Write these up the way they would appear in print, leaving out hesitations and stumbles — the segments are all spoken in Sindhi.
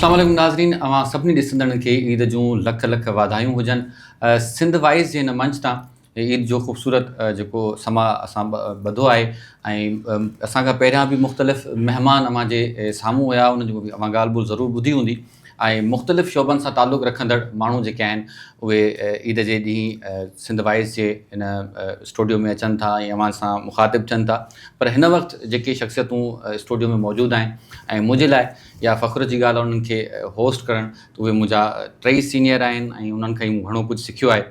اسلام عليڪم ناظرين اوهان سڀني ڏسندڙن کي عيد جون لک لک واڌايون هجن سنڌ وائس جي هن منچ تان عيد جو خوبصورت جيڪو سما اسان ٻڌو آهي ۽ اسان کان پهريان به مختلف مهمان اوهان جي سامهون هيا انهن جو به اوهان ڳالهه ٻولهه ضرور ٻڌي هوندي ۽ مختلف شعبن سان تعلق رکندڙ ماڻهو جيڪي آهن اهي عيد جي ڏينهن سنڌ وائس جي هن اسٽوڊيو ۾ اچن ٿا ۽ اوهان سان مخاطب ٿين ٿا پر هن وقت جيڪي شخصيتون اسٽوڊيو ۾ موجود آهن ۽ منهنجي لاء اها فخر جي ڳالهه آهي انهن کي هوسٽ ڪرڻ ته اهي منهنجا ٽئي سينيئر آهن ۽ انهن کان ئي مون گهڻو ڪجهه سکيو آهي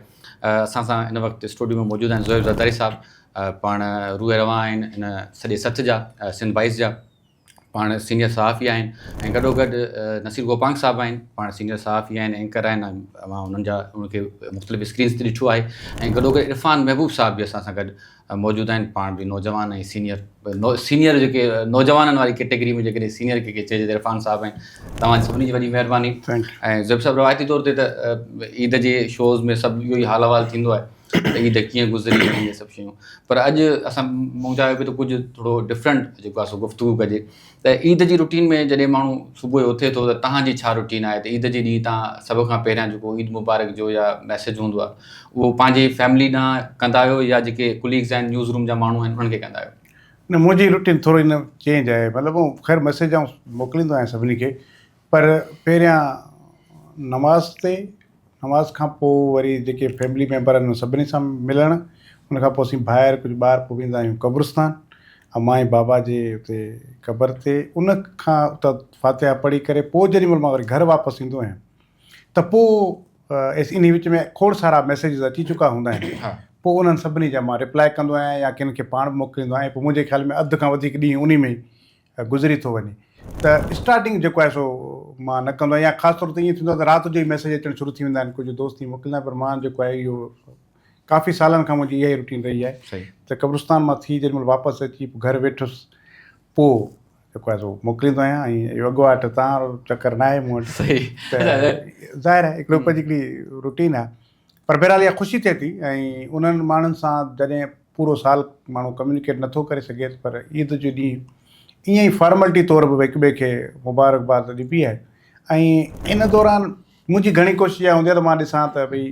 اسان سان هن وقت اسٽوڊيو ۾ موجود آهن زوهيب زرداري صاحب پاڻ روح روان آهن هن سڄي سٿ جا سنڌ وائس جا پاڻ سينيئر صحافي آهن ۽ گڏو گڏ نصير گوپانگ صاحب آهن پاڻ سينيئر صحافي آهن اينڪر آهن ۽ اوهان انهن جا ان کي مختلف اسڪرينس تي ڏٺو آهي ۽ گڏو گڏ عرفان محبوب صاحب به اسان سان گڏ موجود آهن پاڻ به نوجوان ۽ سينيئر سينيئر جيڪي نوجوانن واري ڪيٽيگري ۾ جيڪڏهن سينيئر ڪنهن کي چئجي ته عرفان صاحب آهن توهان سڀني جي وڏي مهرباني ۽ زيب صاحب روايتي طور تي ته عيد جي شوز ۾ سڀ اهو ئي حال احوال ٿيندو آهي ته عيد ڪيئن گذري ۽ اهي سڀ شيون پر اڄ اسان مون چاهيو پئي ته ڪجهه ٿورو ڊفرنٽ جيڪو آهي سو گفتگو ڪجي ته عيد جي روٽين ۾ جڏهن ماڻهو صبح جو اٿي ٿو ته تهان جي ڇا روٽين آهي ته عيد جي ڏينهن تهان سڀ کان پهريان جيڪو عيد مبارڪ جو يا ميسيج هوندو آهي اهو پنهنجي فيملي ڏانهن ڪندا آهيو يا جيڪي ڪليگز آهن نيوز روم جا ماڻهو آهن انهن کي ڪندا آهيو؟ نه منهنجي روٽين ٿورو ان چينج آهي مطلب خير ميسيج آئون موڪليندو آهيان سڀني کي پر پهريان نماز تي نماز کان پوء وري جيڪي فيملي ميمبر آهن سڀني سان ملڻ ان کان پوء اسين ڀائر ڪجهه ٻار پوء ويندا آهيون قبرستان امان ۽ بابا جي اتي قبر تي ان کان اتان فاتحه پڙهي ڪري پوء جيڏي مهل مان وري گهر واپس ايندو آهيان ته پوء انهي وچ ۾ کوڙ سارا ميسيجز اچي چڪا هوندا آهن پوء انهن سڀني جا مان رپلاء ڪندو آهيان يا ڪن کي پاڻ به موڪليندو آهيان پوء منهنجي خيال ۾ اڌ کان وڌيڪ ڏينهن انهي ۾ گذري ٿو وڃي ته اسٽارٽنگ جيڪو آهي سو مان نه ڪندو آهيان يا خاص طور تي ائين ٿيندو آهي ته رات جو ئي ميسيج اچڻ شروع ٿي ويندا آهن ڪجهه دوست ئي موڪليندا آهن پر مان جيڪو آهي اهو ڪافي سالن کان منهنجي اها ئي روٽين رهي آهي ته قبرستان مان ٿي جيڏي مهل واپس اچي پوء گهر ويٺس پوء جيڪو آهي سو موڪليندو آهيان ۽ اهو اڳواٽ تان وارو چڪر نه آهي مون وٽ ته ظاهر آهي هڪڙو پنهنجي هڪڙي روٽين آهي پر بهرحال اها خوشي ٿئي ٿي ۽ انهن ماڻهن سان جڏهن پورو سال ماڻهو ڪميونيڪيٽ نٿو ڪري سگهي پر عيد جو ڏينهن ائين ئي فارملٽي طور به هڪ ٻئي کي مبارڪباد ڏبي آهي ۽ ان دوران منهنجي گهڻي ڪوشش اها هوندي آهي ته مان ڏسان ته ڀئي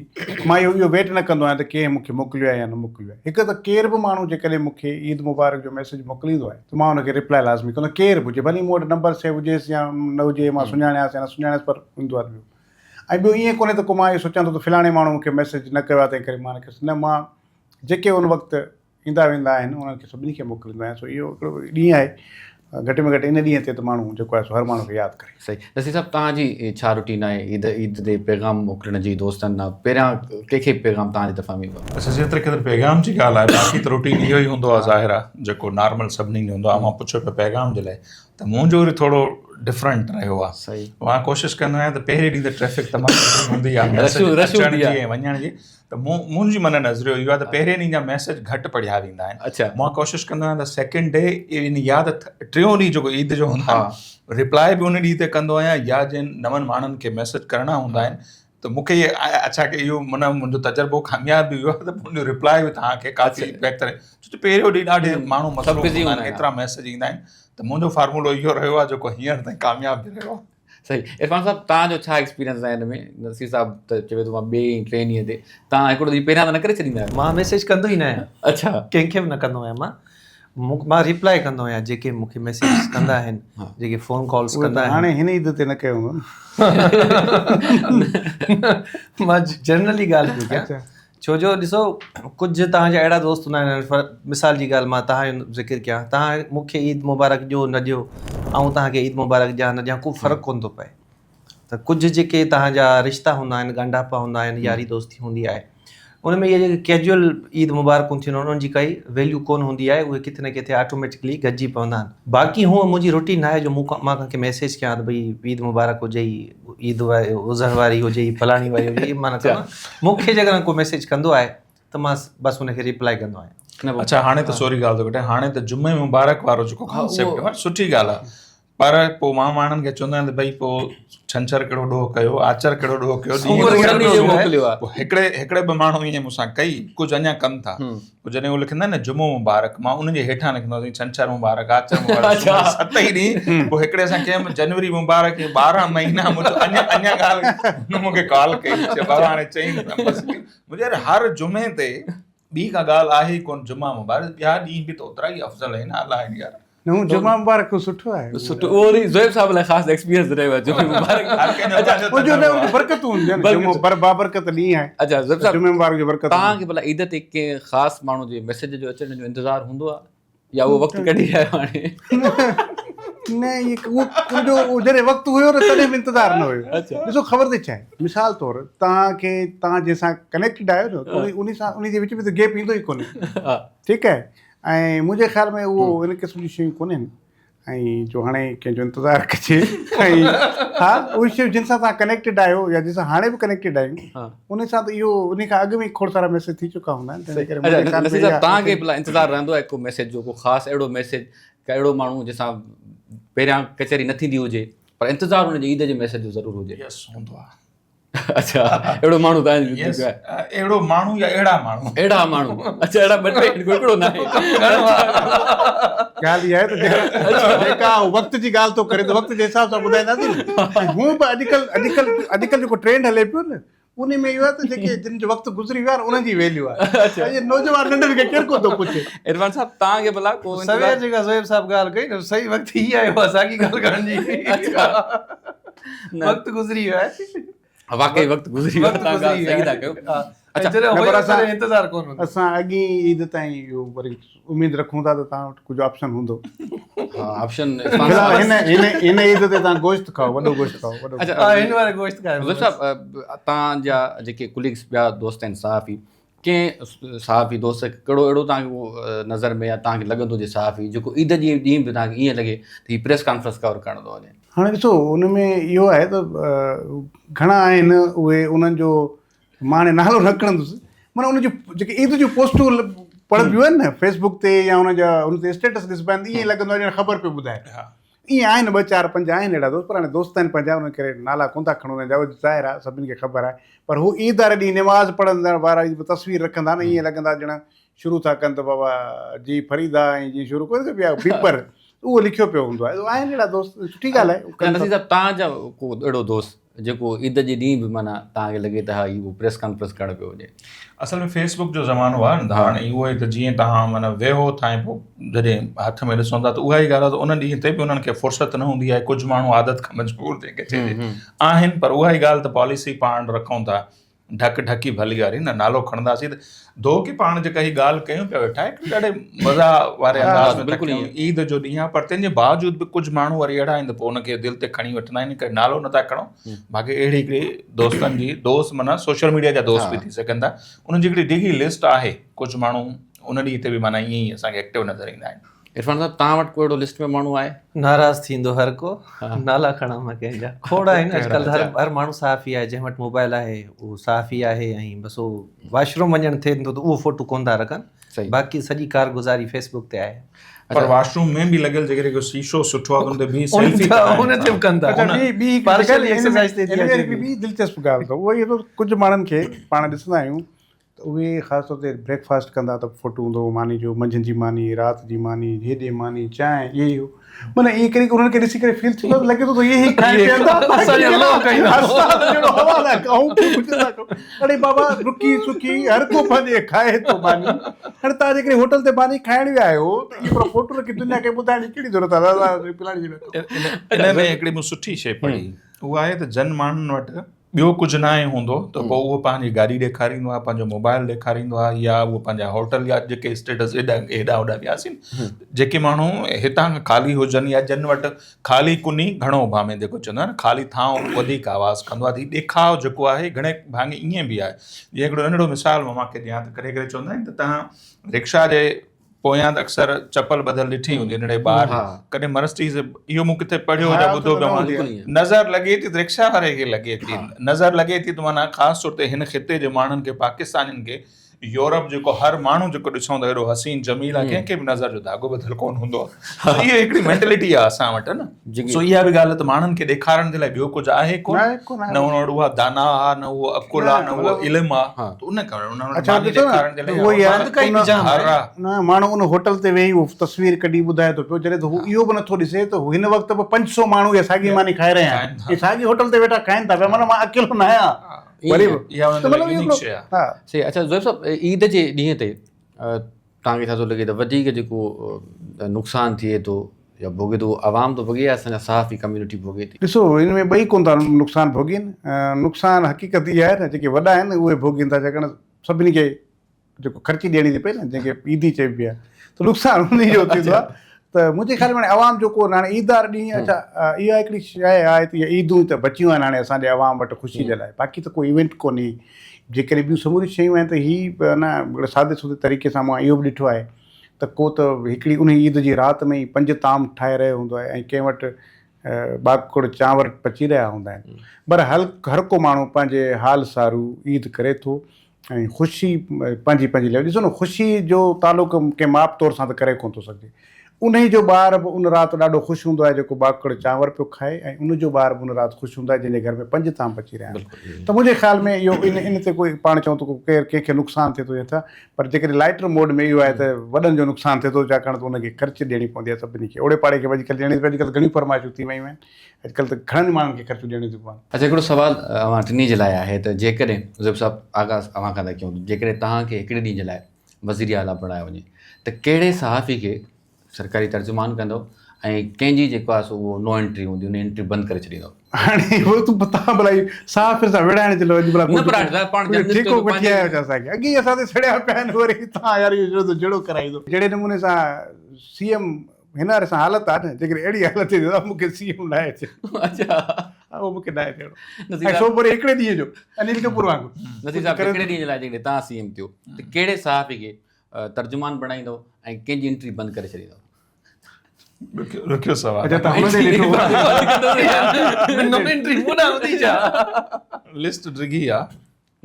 مان اهو اهو ويٽ نه ڪندو آهيان ته ڪنهن مون کي موڪليو آهي يا نه موڪليو آهي هڪ ته ڪير به ماڻهو جيڪڏهن مون کي عيد مبارڪ جو ميسيج موڪليندو آهي ته مان ان کي رپلائي لازمي ڪندو آهيان ڪير به هجي ڀلي مون وٽ نمبر سيو هجيس يا نه هجي مان سڃاڻيانس يا نه سڃاڻيانس پر ايندو آهي ته ٻيو ۽ ٻيو ائين ڪونهي ته ڪو مان اهو سوچان ٿو ته فلاڻي ماڻهو مون کي ميسيج نه ڪيو آهي تنهن ڪري مان نه ڪيس نه مان جيڪي ان وقت ايندا ويندا آهن انهن کي سڀني کي موڪليندو آهيان سو اهو هڪڙو ڏينهن آهي گهٽ ۾ گهٽ ان ڏينهن تي ته ماڻهو جيڪو آهي سو هر ماڻهو کي ياد ڪري. صحيح نصير صاحب توهان جي ڇا روٽين آهي عيد عيد تي پيغام موڪلڻ جي دوستن ڏانهن پهريان ڪنهن کي پيغام توهان جي طرفان ويندو آهي؟ اڇا جيتري قدر پيغام جي ڳالهه آهي باقي ته روٽين اهو ئي هوندو آهي ظاهر آهي جيڪو نارمل سڀني جو هوندو آهي اوهان پڇو پيا پيغام جي لاء ته منهنجو وري ٿورو ڊفرنٽ رهيو آهي صحيح مان ڪوشش ڪندو آهيان ته پهرين ڏينهن ته ٽريفڪ تمام گهڻي هوندي آهي ميسج رش اچڻ هوندي جي آهي ۽ وڃڻ جي ته مون منهنجي من نظريو اهو آهي ته پهرين ڏينهن جا ميسج گهٽ پڙهيا ويندا آهن اڇا مان ڪوشش ڪندو آهيان ته سيڪنڊ ڊي يعني يا ته ٽيون ڏينهن جيڪو عيد جو هوندو آهي رپلاء به ان ڏينهن تي ڪندو آهيان يا جن نون ماڻهن کي ميسج ڪرڻا هوندا آهن ته مون کي اڇا ڪي اهو معنيٰ منهنجو تجربو ڪامياب به ويو آهي ته منهنجو رپلاء به توهان کي ڪافي بهتر ڇو ته پهريون ڏينهن ڏاڍي ماڻهو مصروف هوندا آهن ايترا ميسج ايندا آهن ته منهنجو فارمولو اهو رهيو آهي جيڪو هينئر تائين ڪامياب به رهيو آهي. صحيح عرفان صاحب توهان جو ڇا ايڪسپيرينس آهي هن ۾ نصير صاحب ته چوي ٿو مان ٻئي ۽ ٽئين ڏينهن تي توهان هڪڙو ڏينهن پهريان ته نه ڪري ڇڏيندا آهيو؟ مان ميسيج ڪندو ئي نه آهيان. اڇا. ڪنهن کي به نه ڪندو آهيان مان مان ريپلائي ڪندو آهيان جيڪي مون کي ميسيجز ڪندا آهن جيڪي فون ڪالز ڪندا آهن. هاڻي هن عيد تي نه ڪيو هوندو نه. مان جنرلي ڳالهه پيو ڪيان ڇو جو ڏسو ڪجهه توهان جا اهڙا دوست هوندا آهن فار مثال جي ڳالهه مان توهان جو ذڪر ڪيان توهان مون کي عيد مبارڪ ڏيو نه ڏيو آئون توهان کي عيد مبارڪ ڏيان نه ڏيان ڪو فرق ڪونه ٿو پئي ته ڪجهه جيڪي توهان جا رشتا هوندا آهن ڳانڍاپا هوندا آهن ياري دوستي هوندي آهي ان ۾ اهي جيڪي ڪيجوئل عيد مبارڪون ٿينديون آهن انهن جي ڪائي ويليو ڪونه هوندي آهي اهي ڪٿي نه ڪٿي آٽوميٽڪلي گهٽجي پوندا آهن باقي هونء منهنجي روٽين ناهي جو مون مان ڪنهن کي ميسيج ڪيان ته ڀئي عيد مبارڪ هجئي عيد واري اظهر واري هجئي فلاڻي واري هجئي مان نه ڪندو آهيان مون کي جيڪڏهن ڪو ميسيج ڪندو آهي ته مان بس ان کي ريپلائي ڪندو آهيان. اڇا هاڻي ته سوري ڳالهه ٿو ڪٽيان هاڻي ته جمعي مبارڪ وارو جيڪو ڪانسيپٽ آهي سٺي ڳالهه آهي. پر پوء مان ماڻهن کي چوندو آهيان ته ڀئي پوء ڇنڇر ڪهڙو ڏوهه ڪيو آچر ڪهڙو ڏوهه ڪيو ڏينهن پوء هڪڙي هڪڙي ٻه ماڻهو ائين مون سان ڪئي ڪجهه اڃا ڪن ٿا پوء جڏهن هو لکندا آهن نه جمعو مبارڪ مان انهن جي هيٺان لکندو آهيان ڇنڇر مبارڪ آچر مبارڪ ست ئي ڏينهن پوء هڪڙي سان ڪيم جنوري مبارڪ 12 مهينا مون چيو اڃا اڃا ڳالهه هن مون کي ڪال ڪئي چي بابا هاڻي چئي نه بس مون چيو هر جمعي تي ٻي ڪا ڳالهه آهي ئي ڪونه جمعا مبارڪ ٻيا ڏينهن به ته اوترا ئي افضل آهن الله يار نه هو جمعه مبارڪ سٺو آهي سٺو اهو وري زويب صاحب لاء خاص ايڪسپيرينس رهيو آهي جمعه مبارڪ اڇا ان جو نه برڪتون هونديون آهن جمعو بر بابرڪت ڏينهن آهي اڇا زويب صاحب جمعه مبارڪ جو برڪت توهان کي ڀلا عيد تي ڪنهن خاص ماڻهو جي ميسيج جو اچڻ جو انتظار هوندو آهي يا اهو وقت ڪڍي آيو هاڻي نه اهو ان جو جڏهن وقت هيو نه تڏهن به انتظار نه هيو ڏسو خبر اٿئي ڇا آهي مثال طور توهان کي توهان جنهن سان ڪنيڪٽيڊ آهيو نه ان سان ان جي وچ ۾ ته گيپ ايندو ئي ڪونهي ٺيڪ آهي ۽ منهنجي خيال ۾ اهو ان قسم جون شيون ڪونهن ۽ جو هاڻي ڪنهن جو انتظار ڪجي ۽ ها اهي شيون جن سان توهان ڪنيڪٽيڊ آهيو يا جن سان هاڻي به ڪنيڪٽيڊ آهيون ان سان ته اهو ان کان اڳ ۾ کوڙ سارا ميسيج ٿي چڪا هوندا آهن تنهن ڪري منهنجي خيال ۾ اها توهان کي ڀلا انتظار رهندو آهي ڪو ميسيج جو ڪو خاص اهڙو ميسيج ڪا اهڙو ماڻهو جنهن سان پهريان ڪچهري نه ٿيندي هجي پر انتظار ان جي عيد جي ميسيج جو ضرور هجي. يس هوندو آهي. اڇا اهڙو ماڻهو تان جو يس اهڙو ماڻهو يا اهڙا ماڻهو اهڙا ماڻهو اڇا اهڙا ٻه ٽي هڪڙو نه آهي ڳالهه اها آهي ته جيڪا وقت جي ڳالهه ٿو ڪري ته وقت جي حساب سان ٻڌائينداسين نه هون به اڄڪلهه اڄڪلهه اڄڪلهه جيڪو ٽرينڊ هلي پيو نه ان ۾ اهو آهي ته جيڪي جن جو وقت گذري ويو آهي انهن جي ويليو آهي اڄ نوجوان ننڍن کي ڪير ڪو ٿو پڇي عرفان صاحب تان کي ڀلا ڪو سوير جيڪا زويب صاحب ڳالهه ڪئي نه صحيح وقت هي آيو آهي ساڳي ڳالهه ڪرڻ جي وقت گذري ويو آهي. واقعي وقت گذري ويو تان ڳالهه صحيح ٿا ڪيو. اڇا جڏهن هيو تڏهن انتظار ڪونه هوندو. اسان اڳين عيد تائين اهو وري اميد رکون ٿا ته توهان وٽ ڪجهه آپشن هوندو. ها آپشن في الحال هن هن هن عيد تي توهان گوشت کائو وڏو گوشت کائو وڏو. اڇا ها هن واري گوشت کايو. حضور صاحب توهان جا جيڪي ڪليگس ٻيا دوست آهن صحافي ڪنهن صحافي دوست کي ڪهڙو اهڙو توهان کي ڪو نظر ۾ يا توهان کي لڳندو هجي صحافي جيڪو عيد جي ڏينهن به توهان کي ائين لڳي ته هي پريس ڪانفرنس ڪور ڪرڻ ٿو وڃي. هاڻي ڏسو ان ۾ اهو آهي ته گهڻا آهن اهي انهن جو مان هاڻي نالو نه کڻندس معنيٰ ان جون جيڪي عيد جون پوسٽون پڙهبيون آهن نه فيس بڪ تي يا ان جا ان تي اسٽيٽس ڏسبا آهن ته ائين لڳندو آهي ڄڻ خبر پيو ٻڌائي. ائين آهن ٻه چار پنج آهن اهڙا دوست پر هاڻي دوست آهن پنهنجا انهن ڪري نالا ڪونه ٿا کڻون انهن جا اهو ظاهر آهي سڀني کي خبر آهي پر هو عيد واري ڏينهن نماز پڙهندڙ وارا جي تصوير رکندا نه ائين لڳندا ڄڻ شروع ٿا ڪن ته بابا جي فريدا ۽ جي شروع ڪونه ڪبي آهي بيپر اهو لکيو پيو هوندو آهي آهن اهڙا دوست سٺي ڳالهه آهي. نصير صاحب توهان جا ڪو اهڙو دوست جيڪو عيد جي ڏينهن به معنيٰ توهان کي لڳي ته ها هي اهو پريس ڪانفرنس ڪرڻ پيو وڃي. اصل ۾ فيس بڪ جو زمانو آهي نه ته هاڻي اهو ئي ته جيئن توهان معنيٰ ويهو ٿا ۽ پوء جڏهن هٿ ۾ ڏسو ٿا ته اها ئي ڳالهه آهي ته ان ڏينهن تي به انهن کي فرصت نه هوندي آهي ڪجهه ماڻهو عادت کان مجبور جيڪي چئجي آهن پر اها ئي ڳالهه ته پاليسي پاڻ رکون ٿا ڍڪ ڍڪي ڀلي واري نه نالو کڻنداسين ته دو ڪي پاڻ جيڪا هي ڳالهه ڪيون پيا ويٺا هڪ ڏاڍي مزا واري انداز ۾ بلڪل عيد جو ڏينهن آهي پر تنهن جي باوجود به ڪجهه ماڻهو وري اهڙا آهن ته پوء ان کي دل تي کڻي وٺندا آهن ڪري نالو نٿا کڻو باقي اهڙي هڪڙي دوستن جي دوست معنيٰ سوشل ميڊيا جا دوست به ٿي سگهن ٿا انهن جي هڪڙي ڊگهي لسٽ آهي ڪجهه ماڻهو ان ڏينهن تي به معنيٰ ائين ئي اسان کي ايڪٽو نظر ايندا آهن. عرفان صاحب توهان وٽ ڪو اهڙو لسٽ ۾ ماڻهو آهي؟ ناراض ٿيندو هر ڪو نالا کڻان مان ڪنهن جا کوڙ آهن اڄڪلهه هر هر ماڻهو صحافي آهي جنهن وٽ موبائل آهي اهو صحافي آهي ۽ بس اهو واش روم وڃڻ ٿئي ٿو ته اهو فوٽو ڪونه ٿا رکن باقي سڄي ڪارگذاري فيس بڪ تي آهي. پر واش روم ۾ به لڳل جيڪڏهن ڪو شيشو سٺو آهي ته ان تي بيهي سيلفي ڪرائين ان تي به ڪن ٿا اڇا ٻي ٻي پارشلي ايڪسرسائز ٿئي ٿي هڪڙي ٻي دلچسپ ڳالهه اٿو اها اهو ڪجهه ماڻهن کي پاڻ ڏسندا آهيون ته اهي خاص طور تي بريڪ فاسٽ ڪندا ته فوٽو هوندو هو ماني جو، منجهند جي ماني، رات جي ماني، هيڏي ماني، چانهه، اهي اهو معنيٰ ائين ڪري انهن کي ڏسي ڪري فيل ٿيندو آهي ته لڳي ٿو ته اهي ئي کائين پيئن ٿا اسان جا لوهه کائين ٿا. اسان ته جهڙو هوا ٿا کائون ڪجهه ٿا کائون اڙي بابا رکي سکي هر ڪو پنهنجي کائي ٿو ماني هاڻي توهان جيڪڏهن هوٽل تي ماني کائڻ ويا آهيو ته اهي پورا فوٽو رکي دنيا کي ٻڌائڻ جي ڪهڙي ضرورت آهي دادا فلاڻي جي ان ۾ هڪڙي مون سٺي شيء پڙهي اها آهي ته جن ماڻهن وٽ ٻيو ڪجهه ناهي هوندو ته پوء اهو پنهنجي گاڏي ڏيکاريندو آهي پنهنجو موبائل ڏيکاريندو آهي يا اهو پنهنجا هوٽل يا جيڪي اسٽيٽس ايڏا هيڏا هوڏا وياسين جيڪي ماڻهو هتان کان خالي هجن يا جن وٽ خالي ڪني گهڻو اڀامي جيڪو چوندا آهن خالي ٿانو وڌيڪ آواز ڪندو آهي هي ڏيکاء جيڪو آهي گهڻي ڀاڱي ائين به آهي جيئن هڪڙو ننڍڙو مثال مان اوهان کي ڏيان ته ڪڏهن ڪڏهن چوندا آهن ته توهان رڪشا جي پويان ته اڪثر چپل ٻڌل ڏٺي هوندي ننڍڙي ٻار ڪڏهن مرسڊيز اهو مون ڪٿي پڙهيو يا ٻڌو پيو مان نظر لڳي ٿي ته رڪشا واري کي لڳي ٿي نظر لڳي ٿي ته معنيٰ خاص طور تي هن خطي جي ماڻهن کي پاڪستانين کي يورپ جيڪو هر ماڻهو جيڪو ڏسون ته اهڙو حسين جميل آهي ڪنهن کي به نظر جو ڌاڳو ٻڌل ڪونه هوندو آهي اهو هڪڙي مينٽلٽي آهي اسان وٽ نه سو اها به ڳالهه ته ماڻهن کي ڏيکارڻ جي لاء ٻيو ڪجهه آهي ڪونه نه انهن وٽ اها دانا آهي نه اهو عقل آهي نه اهو علم آهي ته ان ڪري انهن وٽ ماني ڏيکارڻ جي لاء نه ماڻهو ان هوٽل تي ويهي اهو تصوير ڪڍي ٻڌائي ٿو پيو جڏهن ته هو اهو به نٿو ڏسي ته هن وقت به 500 ماڻهو اها ساڳي ماني کائي رهيا آهن اهي ساڳي هوٽل تي ويٺا کائن ٿا پيا معنيٰ مان اڪيلو نه آهيان وري به اها ته انهن جي لاء مطلب اهو يونيڪ هڪڙو شيء آهي. ها. صحيح اڇا زويب صاحب عيد جي ڏينهن تي توهان کي ڇا ٿو لڳي ته وڌيڪ جيڪو نقصان ٿئي ٿو يا ڀوڳي ٿو اهو عوام ٿو ڀوڳي يا اسان جا صحافي ڪميونٽي ڀوڳي ٿي؟ ڏسو ان ۾ ٻئي ڪونه ٿا نقصان ڀوڳين نقصان حقيقت اها آهي نه جيڪي وڏا آهن اهي ڀوڳين ٿا ڇاڪاڻ سڀني کي جيڪو خرچي ڏيڻي ٿي پئي نه جنهن کي عيدي چئبي آهي ته نقصان انهي جو ٿيندو آهي ته منهنجي خيال ۾ هاڻي عوام جو ڪو هاڻي عيد واري ڏينهن اڇا اها هڪڙي شيء آهي ته اها عيدون ته بچيون آهن هاڻي اسان جي عوام وٽ خوشي جي لاء باقي ته ڪو ايونٽ ڪونهي جيڪڏهن ٻيون سموريون شيون آهن ته هي نه هڪڙي سادي سودي طريقي سان مان اهو به ڏٺو آهي ته ڪو ته هڪڙي انهي عيد جي رات ۾ ئي پنج طعام ٺاهي رهيو هوندو آهي ۽ ڪنهن وٽ ٻاڪڙ چانور پچي رهيا هوندا آهن پر هر هر ڪو ماڻهو پنهنجي حال سارو عيد ڪري ٿو ۽ خوشي پنهنجي پنهنجي ليول ڏسو نه خوشي جو تعلق ڪنهن ماپ طور سان ته ڪري ڪونه ٿو سگهجي انهي جو ٻار به ان رات ڏاڍو خوش هوندو آهي جيڪو ٻاڪڙ چانور پيو کائي ۽ ان جو ٻار به ان رات خوش هوندو آهي جنهن جي گهر ۾ پنج طعام پچي رهيا آهن ته منهنجي خيال ۾ اهو ان ان تي ڪوئي پاڻ چئون ته ڪو ڪير ڪنهن کي نقصان ٿئي ٿو يا ڇا پر جيڪڏهن لائٽر موڊ ۾ اهو آهي ته وڏن جو نقصان ٿئي ٿو ڇاڪاڻ ته ان کي خرچ ڏيڻي پوندي آهي سڀني کي اوڙي پاڙي کي به اڄڪلهه ڏيڻي ٿي پئي اڄڪلهه گهڻيون فرمائشون ٿي ويون آهن اڄڪلهه ته گهڻن ماڻهن کي خرچون ڏيڻيون ٿيون پون. اڇا هڪڙو سوال اوهان ٽنهي جي لاء آهي ته جيڪڏهن زويب صاحب آغاز اوهان کان ٿا ڪيون جيڪڏهن توهان کي هڪڙي ڏينهن جي لاء وزير اعليٰ بڻايو وڃي ته ڪهڙي صحافي کي سرڪاري ترجمان ڪندو ۽ ڪنهن جي جيڪو آهي سو اهو نو انٽري هوندي ان انٽري بند ڪري ڇڏيندو. هاڻي اهو تون توهان ڀلا اهو صحافين سان وڙهائڻ جي لاء اڄ ڀلا نه پر هاڻي صاحب پاڻ جرنلسٽ ٺيڪو وٺي آيا آهيو ڇا اسان کي اڳي ئي اسان تي سڙيا پيا آهن وري توهان يار اهو جهيڙو ڪرائيندو جهڙي نموني سان سي ايم هن واري سان حالت آهي نه جيڪڏهن اهڙي حالت ٿي ته مون کي سي ايم ناهي ٿيڻو. اڇا. اهو مون کي ناهي ٿيڻو. ۽ سو به وري هڪڙي ڏينهن جو انيل ڪپور وانگر. نصير صاحب هڪڙي ڏينهن جي لاء جيڪڏهن توهان سي ايم ٿيو ته ڪهڙي صحافي کي ترجمان بڻائيندو ۽ ڪنهن جي انٽري بند ڪري ڇڏيندو؟ ڏکيو سوال. اڇا توهان هن ڏي ڏٺو. نو انٽري مون ڏانهن هوندي ڇا؟ لسٽ ڊگهي آ.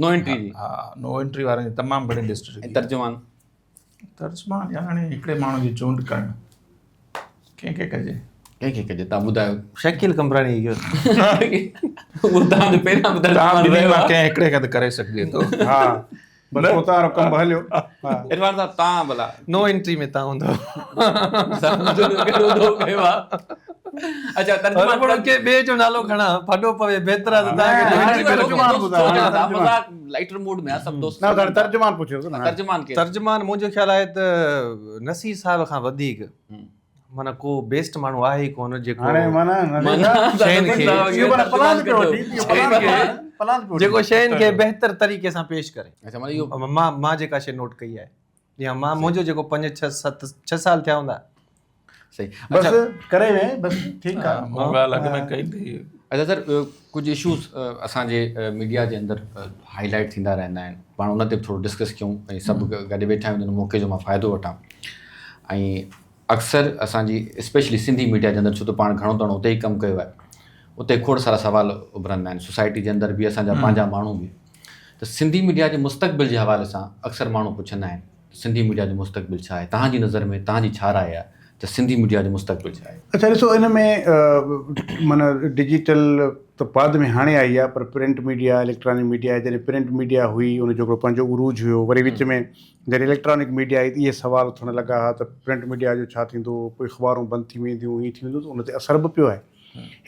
نو انٽري جي. ها نو انٽري وارن جي تمام گهڻي لسٽ ڊگهي. ۽ ترجمان؟ ترجمان يار هاڻي هڪڙي ماڻهو جي چونڊ ڪرڻ ڪنهن کي ڪجي؟ ڪنهن کي ڪجي تان ٻڌايو. شڪيل قمبراڻي کي ڪيو. اهو تان جو پهريان به ترجمان رهيو آهي. ڪنهن هڪڙي کي ته ڪري سگهجي ٿو. ها بس پوء تان وارو ڪم به هليو. عرفان صاحب تان ڀلا. نو انٽري ۾ تان هوندو. اڇا ترجمان پر ڪنهن ٻئي جو نالو کڻان ڦڏو پوي بهتر آهي ته تان کي نو انٽري ترجمان ٻڌايو. مذاق لائٽر موڊ ۾ آ سڀ دوست. نه ترجمان پڇيوس نه. ترجمان ڪير؟ ترجمان منهنجو خيال آهي ته نصير صاحب کان وڌيڪ معنيٰ ڪو بيسٽ ماڻهو آهي ئي ڪونه جيڪو هاڻي معنيٰ شين کي اهو معنيٰ پلاند پيو وٺي پلاند پيو جيڪو شين کي بهتر طريقي سان پيش ڪري. اڇا معنيٰ اهو مان جيڪا شي نوٽ ڪئي آهي يا مان منهنجو جيڪو 5 6 7 6 سال ٿيا هوندا. صحيح بس ڪري وين بس ٺيڪ آ. مون ڳالهه اڳ ۾ ڪئي ٿي. اچا سر ڪجهه اشوز اسان جي ميڊيا جي اندر هائي لائيٽ ٿيندا رهندا آهن پاڻ ان تي به ٿورو ڊسڪس ڪيون ۽ سڀ گڏ ويٺا آهيون ان موقعي جو مان فائدو وٺان ۽ اڪثر اسان جي اسپيشلي سنڌي ميڊيا جي اندر ڇو ته پاڻ گهڻو تڻو اتي ئي ڪم ڪيو آهي اتي کوڙ سارا سوال اڀرندا آهن سوسائٽي جي اندر به اسان جا پنهنجا ماڻهو به ته سنڌي ميڊيا جي مستقبل جي حوالي سان اڪثر ماڻهو پڇندا آهن ته سنڌي ميڊيا جو مستقبل ڇا آهي؟ توهان جي نظر ۾ توهان جي ڇا راء آهي ته سنڌي ميڊيا جو مستقبل ڇا آهي؟ اڇا ڏسو ان ۾ معنيٰ ڊجيٽل ته بعد ۾ هاڻي آئي آهي پر پرنٽ ميڊيا اليڪٽرانڪ ميڊيا جڏهن پرنٽ ميڊيا هئي ان جو هڪڙو پنهنجو عروج هيو وري وچ ۾ جڏهن اليڪٽرانڪ ميڊيا آئي ته اهي سوال اٿڻ لڳا ها ته پرنٽ ميڊيا جو ڇا ٿيندو پوء اخبارون بند ٿي وينديون ائين ٿي ويندو ته ان تي اثر به پيو آهي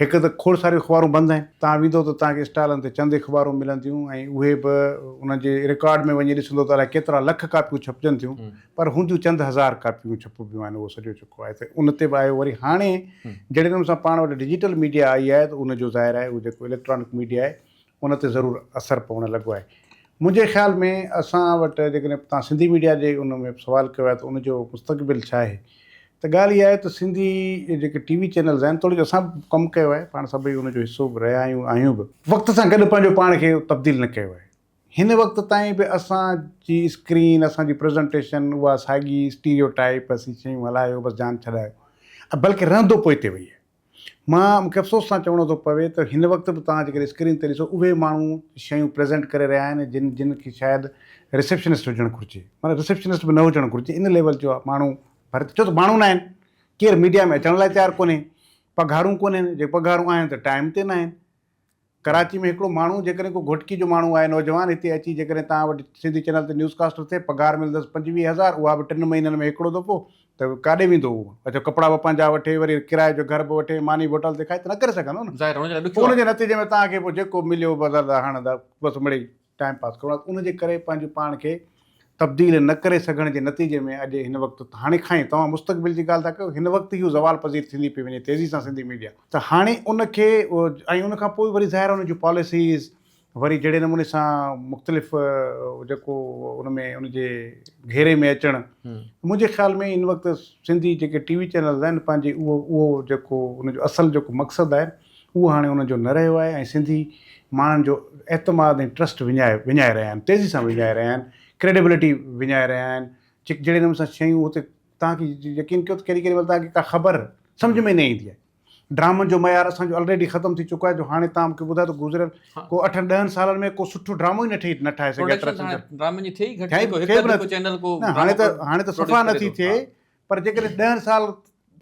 هڪ ته کوڙ ساريون اخبارون بند آهن، توهان ويندو ته توهان کي اسٽالن تي چند اخبارون ملنديون ۽ اهي به انهن جي رڪارڊ ۾ وڃي ڏسندو ته الائي ڪيترا لک ڪاپيون ڇپجن ٿيون پر هونديون چند هزار ڪاپيون ڇپبيون آهن اهو سڄو جيڪو آهي ته ان تي به آيو وري هاڻي جهڙي نموني سان پاڻ وٽ ڊجيٽل ميڊيا آئي آهي ته ان جو ظاهر آهي اهو جيڪو اليڪٽرانڪ ميڊيا آهي ان تي ضرور اثر پوڻ لڳو آهي منهنجي خيال ۾ اسان وٽ جيڪڏهن توهان سنڌي ميڊيا جي ان ۾ سوال ڪيو آهي ته ان جو مستقبل ڇا آهي ته ڳالهه اها آهي ته سنڌي جيڪي ٽي وي چينلز آهن توڙي جو اسان به ڪم ڪيو آهي پاڻ سڀئي ان جو حصو به رهيا آهيون آهيون به وقت سان گڏ پنهنجو پاڻ کي تبديل نه ڪيو آهي هن وقت تائين به اسان جي اسڪرين اسان جي پريزنٽيشن اها ساڳي اسٽيريو ٽائپ اسين شيون هلايو بس جان ڇڏايو بلڪه رهندو پوئتي وئي آهي. مان مون کي افسوس سان چوڻو ٿو پوي ته هن وقت به توهان جيڪڏهن اسڪرين تي ڏسو اهي ماڻهو شيون پريزنٽ ڪري رهيا آهن جن جن کي شايد رسيپشنسٽ هجڻ گهرجي معنيٰ رسيپشنسٽ به نه هجڻ گهرجي ان ليول جو ماڻهو ڀرتي ڇو ته ماڻهو نه آهن ڪير ميڊيا ۾ اچڻ لاء تيار ڪونهي پگهارون ڪونهن جي پگهارون آهن ته ٽائيم تي نه آهن ڪراچي ۾ هڪڙو ماڻهو جيڪڏهن ڪو گهوٽڪي جو ماڻهو آهي نوجوان هتي اچي جيڪڏهن توهان وٽ سنڌي چينل تي نيوز ڪاسٽر ٿئي پگهار ملندس 25 هزار اها به ٽن مهينن ۾ هڪڙو دفعو ته ڪاڏي ويندو اهو اڇا ڪپڙا به پنهنجا وٺي وري ڪرائي جو گهر به وٺي ماني به هوٽل تي کائي ته نه ڪري سگهندو نه ظاهر ان جي لاء ڏکيو پوء ان جي نتيجي ۾ توهان کي پوء جيڪو مليو بس ادا هاڻ ادا بس مڙئي ٽائيم پاس ڪرڻو آهي ان جي ڪري پنهنجو پاڻ کي تبديل نه ڪري سگهڻ جي نتيجي ۾ اڄ هن وقت هاڻي کان ئي توهان مستقبل جي ڳالهه ٿا ڪيو هن وقت ئي اهو زوال پذير ٿيندي پئي وڃي تيزي سان سنڌي ميڊيا ته هاڻي ان کي ۽ ان کان پوء وري ظاهر ان جون پاليسيز وري جهڙي نموني سان مختلف جيڪو ان ۾ ان جي گهيري ۾ اچڻ منهنجي خيال ۾ هن وقت سنڌي جيڪي ٽي وي چينلز آهن پنهنجي اهو اهو جيڪو ان جو اصل جيڪو مقصد آهي اهو هاڻي انهن جو نه رهيو آهي ۽ سنڌي ماڻهن جو اعتماد ۽ ٽرسٽ وڃائي وڃائي رهيا آهن تيزي سان وڃائي رهيا آهن ڪريڊيبلٽي وڃائي رهيا آهن جهڙي نموني سان شيون هتي توهان کي يقين ڪيو ته ڪيڏي ڪيڏي مهل توهان کي ڪا خبر سمجهه ۾ نه ايندي آهي ڊرامن جو معيار اسان جو الريڊي ختم ٿي چڪو آهي جو هاڻي توهان مونکي ٻڌايو ته گذريل ڪو اٺن ڏهن سالن ۾ ڪو سٺو ڊرامو ئي نه ٺهي نه ٺاهي سگهيا پروڊڪشن ڊرامن جي ٿئي ئي گهٽ هڪ چينل ڪو هاڻي ته هاڻي ته صفا نه ٿي ٿئي پر جيڪڏهن ڏهن سال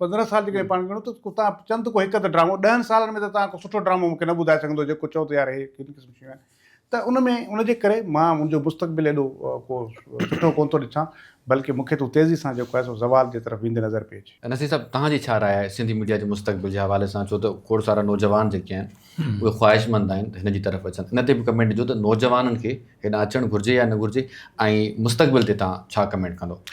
15 سال جيڪڏهن پاڻ ڳڻون ته توهان چند ڪو هڪ اڌ ڊرامو ڏهن سالن ۾ ته توهان ڪو سٺو ڊرامو مون کي نه ٻڌائي سگهندو جيڪو چئو ته يار هي هن قسم جون شيون آهن ته ان ۾ ان جي ڪري مان منهنجو مستقبل ايڏو ڪو سٺو ڪونه ٿو ڏسان بلڪه مون کي ته تيزي سان جيڪو آهي سو زوال جي طرف ويندي نظر پئي اچي. نصير صاحب توهان جي ڇا راء آهي سنڌي ميڊيا جي مستقبل جي حوالي سان ڇو ته کوڙ سارا نوجوان جيڪي آهن اهي خواهشمند آهن ته هن جي طرف اچن ان تي به ڪمينٽ ڏجو ته نوجوانن کي هيڏانهن اچڻ گهرجي يا نه گهرجي ۽ مستقبل تي توهان ڇا ڪمينٽ ڪندو.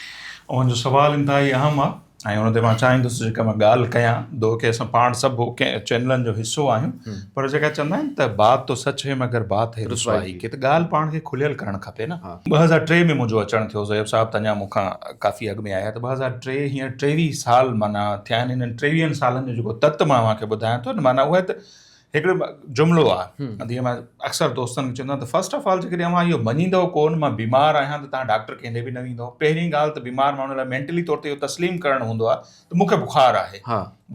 اوهان جو سوال انتهائي اهم آهي ۽ ان تي مان چاهيندس جيڪا مان ڳالهه ڪيان دو ڪي اسان پاڻ سڀ ڪنهن چينلن جو حصو آهيون پر جيڪا چوندا آهن ته بات تو سچ هي مگر بات هي رسوائي ڪي ته ڳالهه پاڻ کي کليل ڪرڻ کپي نه. 2003 ۾ منهنجو اچڻ ٿيو زويب صاحب ته اڃا مون کان ڪافي اڳ ۾ آيا ته 2003 هينئر 23 سال معنيٰ ٿيا آهن انهن 23 سالن جو جيڪو تت مان اوهان کي ٻڌايان ٿو نه معنيٰ اهو آهي ته هڪڙو جملو آهي جيئن مان اڪثر دوستن کي چوندو آهيان ته فرسٽ آف آل جيڪڏهن اوهان اهو مڃيندؤ ڪونه مان بيمار آهيان ته توهان ڊاڪٽر ڪنهن ڏي به نه ويندؤ پهرين ڳالهه ته بيمار ماڻهو لاء مينٽلي طور تي اهو تسليم ڪرڻ هوندو آهي ته مون کي بخار آهي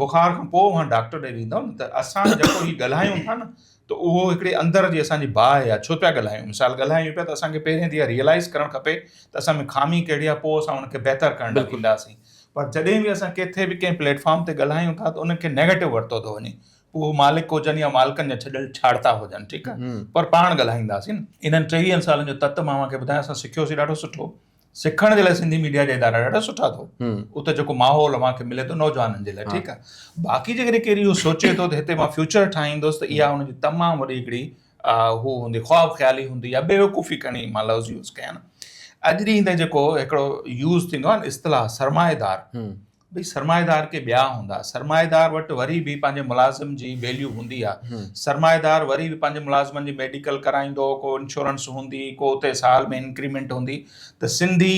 بخار کان پوء اوهان ڊاڪٽر ڏي ويندؤ نه ته اسان جيڪو هي ڳالهايون ٿا نه ته اهو هڪڙي اندر جي اسان جي باهه آهي ڇو پيا ڳالهايون مثال ڳالهايون پيا ته اسان کي پهرين ته اها ريئلائز ڪرڻ کپي ته اسان ۾ خامي ڪهڙي آهي پوء اسان ان کي بهتر ڪرڻ لاء وينداسين پر جڏهن به اسان ڪٿي به ڪنهن پليٽ فارم تي ڳالهايون ٿا ته ان کي نيگيٽو ورتو ٿو وڃي اهو مالڪ هجن يا مالڪن جا ڇڏيل ڇاڙتا هجن ٺيڪ آهي پر پاڻ ڳالهائينداسين نه. انهن 23 سالن جو تت مان اوهان کي ٻڌايان اسان سکيوسين ڏاڍو سٺو سکڻ جي لاء سنڌي ميڊيا جا ادارا ڏاڍا سٺا اٿو اتي جيڪو ماحول اوهان کي ملي ٿو نوجوانن جي لاء ٺيڪ آهي باقي جيڪڏهن ڪير اهو سوچي ٿو ته هتي مان فيوچر ٺاهيندس ته اها ان جي تمام وڏي هڪڙي هو هوندي خواب خيالي هوندي يا بيوقوفي کڻي مان لفظ يوز ڪيان اڄ ڏينهن تائين جيڪو هڪڙو يوز ٿيندو آهي نه اصطلاح سرمائيدار ڀئي سرمائيدار ڪي ٻيا هوندا سرمائيدار وٽ وري به پنهنجي ملازم جي ويليو هوندي آ سرمائيدار وري به پنهنجي ملازمن جي ميڊيڪل ڪرائيندو ڪو انشورنس هوندي ڪو اتي سال ۾ انڪريمينٽ هوندي ته سنڌي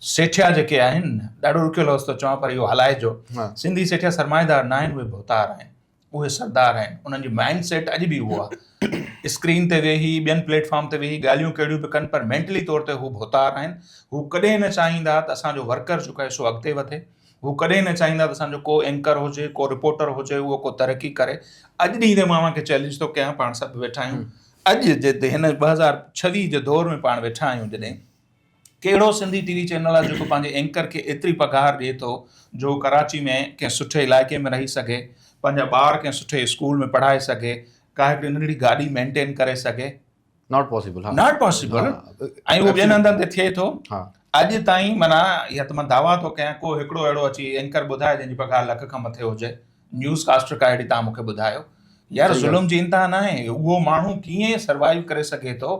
سيٺيا جيڪي آهن ڏاڍو ڏکيو لفظ ٿو چوان پر اهو هلائجو سنڌي سيٺيا سرمائيدار نه آهن اهي ڀوتار آهن اهي سردار آهن انهن جي مائنڊ سيٽ اڄ به اهو آهي اسڪرين تي ويهي ٻين پليٽ فارم تي ويهي ڳالهيون ڪهڙيون به ڪن پر مينٽلي طور تي هو ڀوتار آهن هو ڪڏهن نه چاهيندا ته اسان جو ورڪر جيڪو آهي سو اڳتي وڌي هو ڪڏهن نه چاهيندا ته اسان جو ڪو اينڪر هجي ڪو رپورٽر هجي اهو ڪو ترقي ڪري اڄ ڏينهن تي مان اوهان کي چئلينج ٿو ڪيان پاڻ سڀ ويٺا آهيون اڄ جي هن 2026 جي دور ۾ پاڻ ويٺا آهيون جڏهن ڪهڙو سنڌي ٽي وي چينل آهي جيڪو پنهنجي اينڪر کي ايتري پگهار ڏئي ٿو جو هو ڪراچي ۾ ڪنهن سٺي علائقي ۾ رهي سگهي، پنهنجا ٻار ڪنهن سٺي اسڪول ۾ پڙهائي سگهي، ڪا هڪڙي ننڍڙي گاڏي مينٽين ڪري سگهي. Not possible. Not possible ۽ اهو ٻين هنڌن تي ٿئي ٿو. اڄ تائين معنيٰ اها ته مان دعويٰ ٿو ڪيان ڪو هڪڙو اهڙو اچي اينڪر ٻڌائي جنهن جي پگهار لک کان مٿي هجي. نيوز ڪاسٽر ڪا اهڙي توهان مون کي ٻڌايو. يار ظلم جي انتها ناهي. اهو ماڻهو ڪيئن سروائيو ڪري سگهي ٿو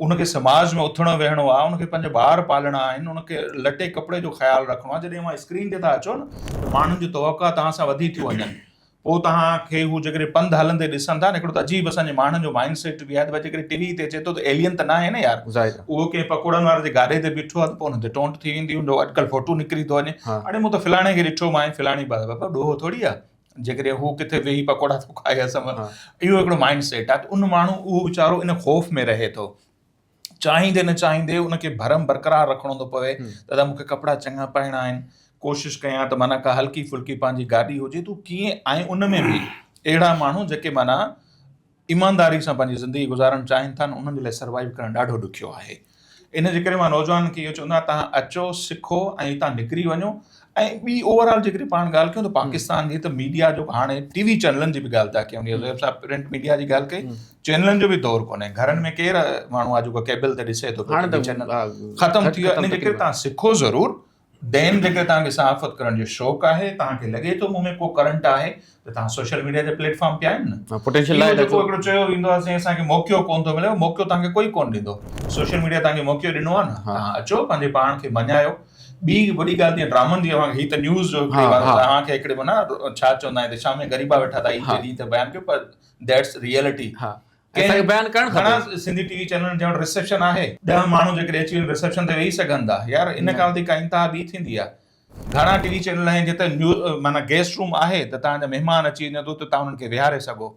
ان کي سماج ۾ اٿڻو ويهڻو آهي، ان کي پنهنجا ٻار پالڻا آهن، ان کي لٽي ڪپڙي جو خيال رکڻو آهي، جڏهن اوهان اسڪرين تي ٿا اچو نه ته ماڻهن جون توقع توهان سان وڌي ٿيون وڃن، پوء توهان کي هو جيڪڏهن پنڌ هلندي ڏسن ٿا نه هڪڙو ته عجيب اسان جي ماڻهن جو مائنڊ سيٽ به آهي ته ڀائي جيڪڏهن ٽي وي تي اچي ٿو ته ايلين ته ناهي نه يار اهو ڪنهن پڪوڙن واري جي گاڏي تي بيٺو آهي ته پوء ان تي ٽونٽ ٿي ويندي ان جو اڄڪلهه فوٽو نڪري ٿو وڃي اڙي مون ته فلاڻي کي ڏٺو مان فلاڻي بابا ڏوهه ٿوري آهي جيڪڏهن هو ڪٿي ويهي پڪوڙا ٿو کائي اسان اهو هڪڙو مائنڊ سيٽ آهي ته ان ماڻهو اهو ويچارو ان خوف ۾ رهي ٿو چاهيندي نه چاهيندي ان کي ڀرم برقرار رکڻو ٿو پوي دادا مونکي ڪپڙا چڱا پائڻا آهن ڪوشش ڪيان ته معنيٰ ڪا هلڪي ڦلڪي پنهنجي گاڏي هجي تون ڪيئن ۽ ان ۾ به اهڙا ماڻهو جيڪي معنيٰ ايمانداري سان پنهنجي زندگي گذارڻ چاهين ٿا نه انهن جي لاء سروائيو ڪرڻ ڏاڍو ڏکيو آهي. ان جي ڪري مان نوجوانن کي اهو چوندو آهيان توهان اچو سکو ۽ هتان نڪري وڃو ۽ ٻي اوور آل جيڪڏهن پاڻ ڳالهه ڪيون ته پاڪستان جي ته ميڊيا جو هاڻي ٽي وي چينلن جي به ڳالهه ٿا ڪيون زوهيب صاحب پرنٽ ميڊيا جي ڳالهه ڪئي چينلن جو به دور ڪونهي گهرن ۾ ڪير ماڻهو آهي جيڪو ڪيبل تي ڏسي ٿو پيو ٽي وي چينل ختم ٿي ويو ان جي ڪري توهان سکو ضرور دين جيڪڏهن توهان کي صحافت ڪرڻ جو شوق آهي، توهان کي لڳي ٿو مون ۾ ڪو ڪرنٽ آهي ته توهان سوشل ميڊيا جا پليٽ فارم پيا آهن نه. پوٽينشل آهي اهو جيڪو هڪڙو چيو ويندو آهي سائين اسان کي موقعو ڪونه ٿو ملي، موقعو توهان کي ڪوئي ڪونه ڏيندو. سوشل ميڊيا توهان کي موقعو ڏنو آهي نه، توهان اچو پنهنجي پاڻ کي مڃايو. ٻي وڏي ڳالهه جيئن ڊرامن جي اوهان کي هي ته نيوز جو هڪڙي اوهان کي هڪڙي معنيٰ ڇا چوندا آهن ته شام ۾ غريبا ويٺا ٿا عيد جي ڏينهن تي بيان ڪيو پر that's reality. اسان کي بيان ڪرڻ کپي. گهڻا سنڌي ٽي وي چينلن جا وٽ رسيپشن آهي. 10 ماڻهو جيڪڏهن اچي وڃن رسيپشن تي ويهي سگهن ٿا. يار ان کان وڌيڪ ڪا انتها ٻي ٿيندي آهي. گهڻا ٽي وي چينل آهن جتي نيو معنيٰ گيسٽ روم آهي ته توهان جا مهمان اچي وڃن ته توهان انهن کي ويهاري سگهو.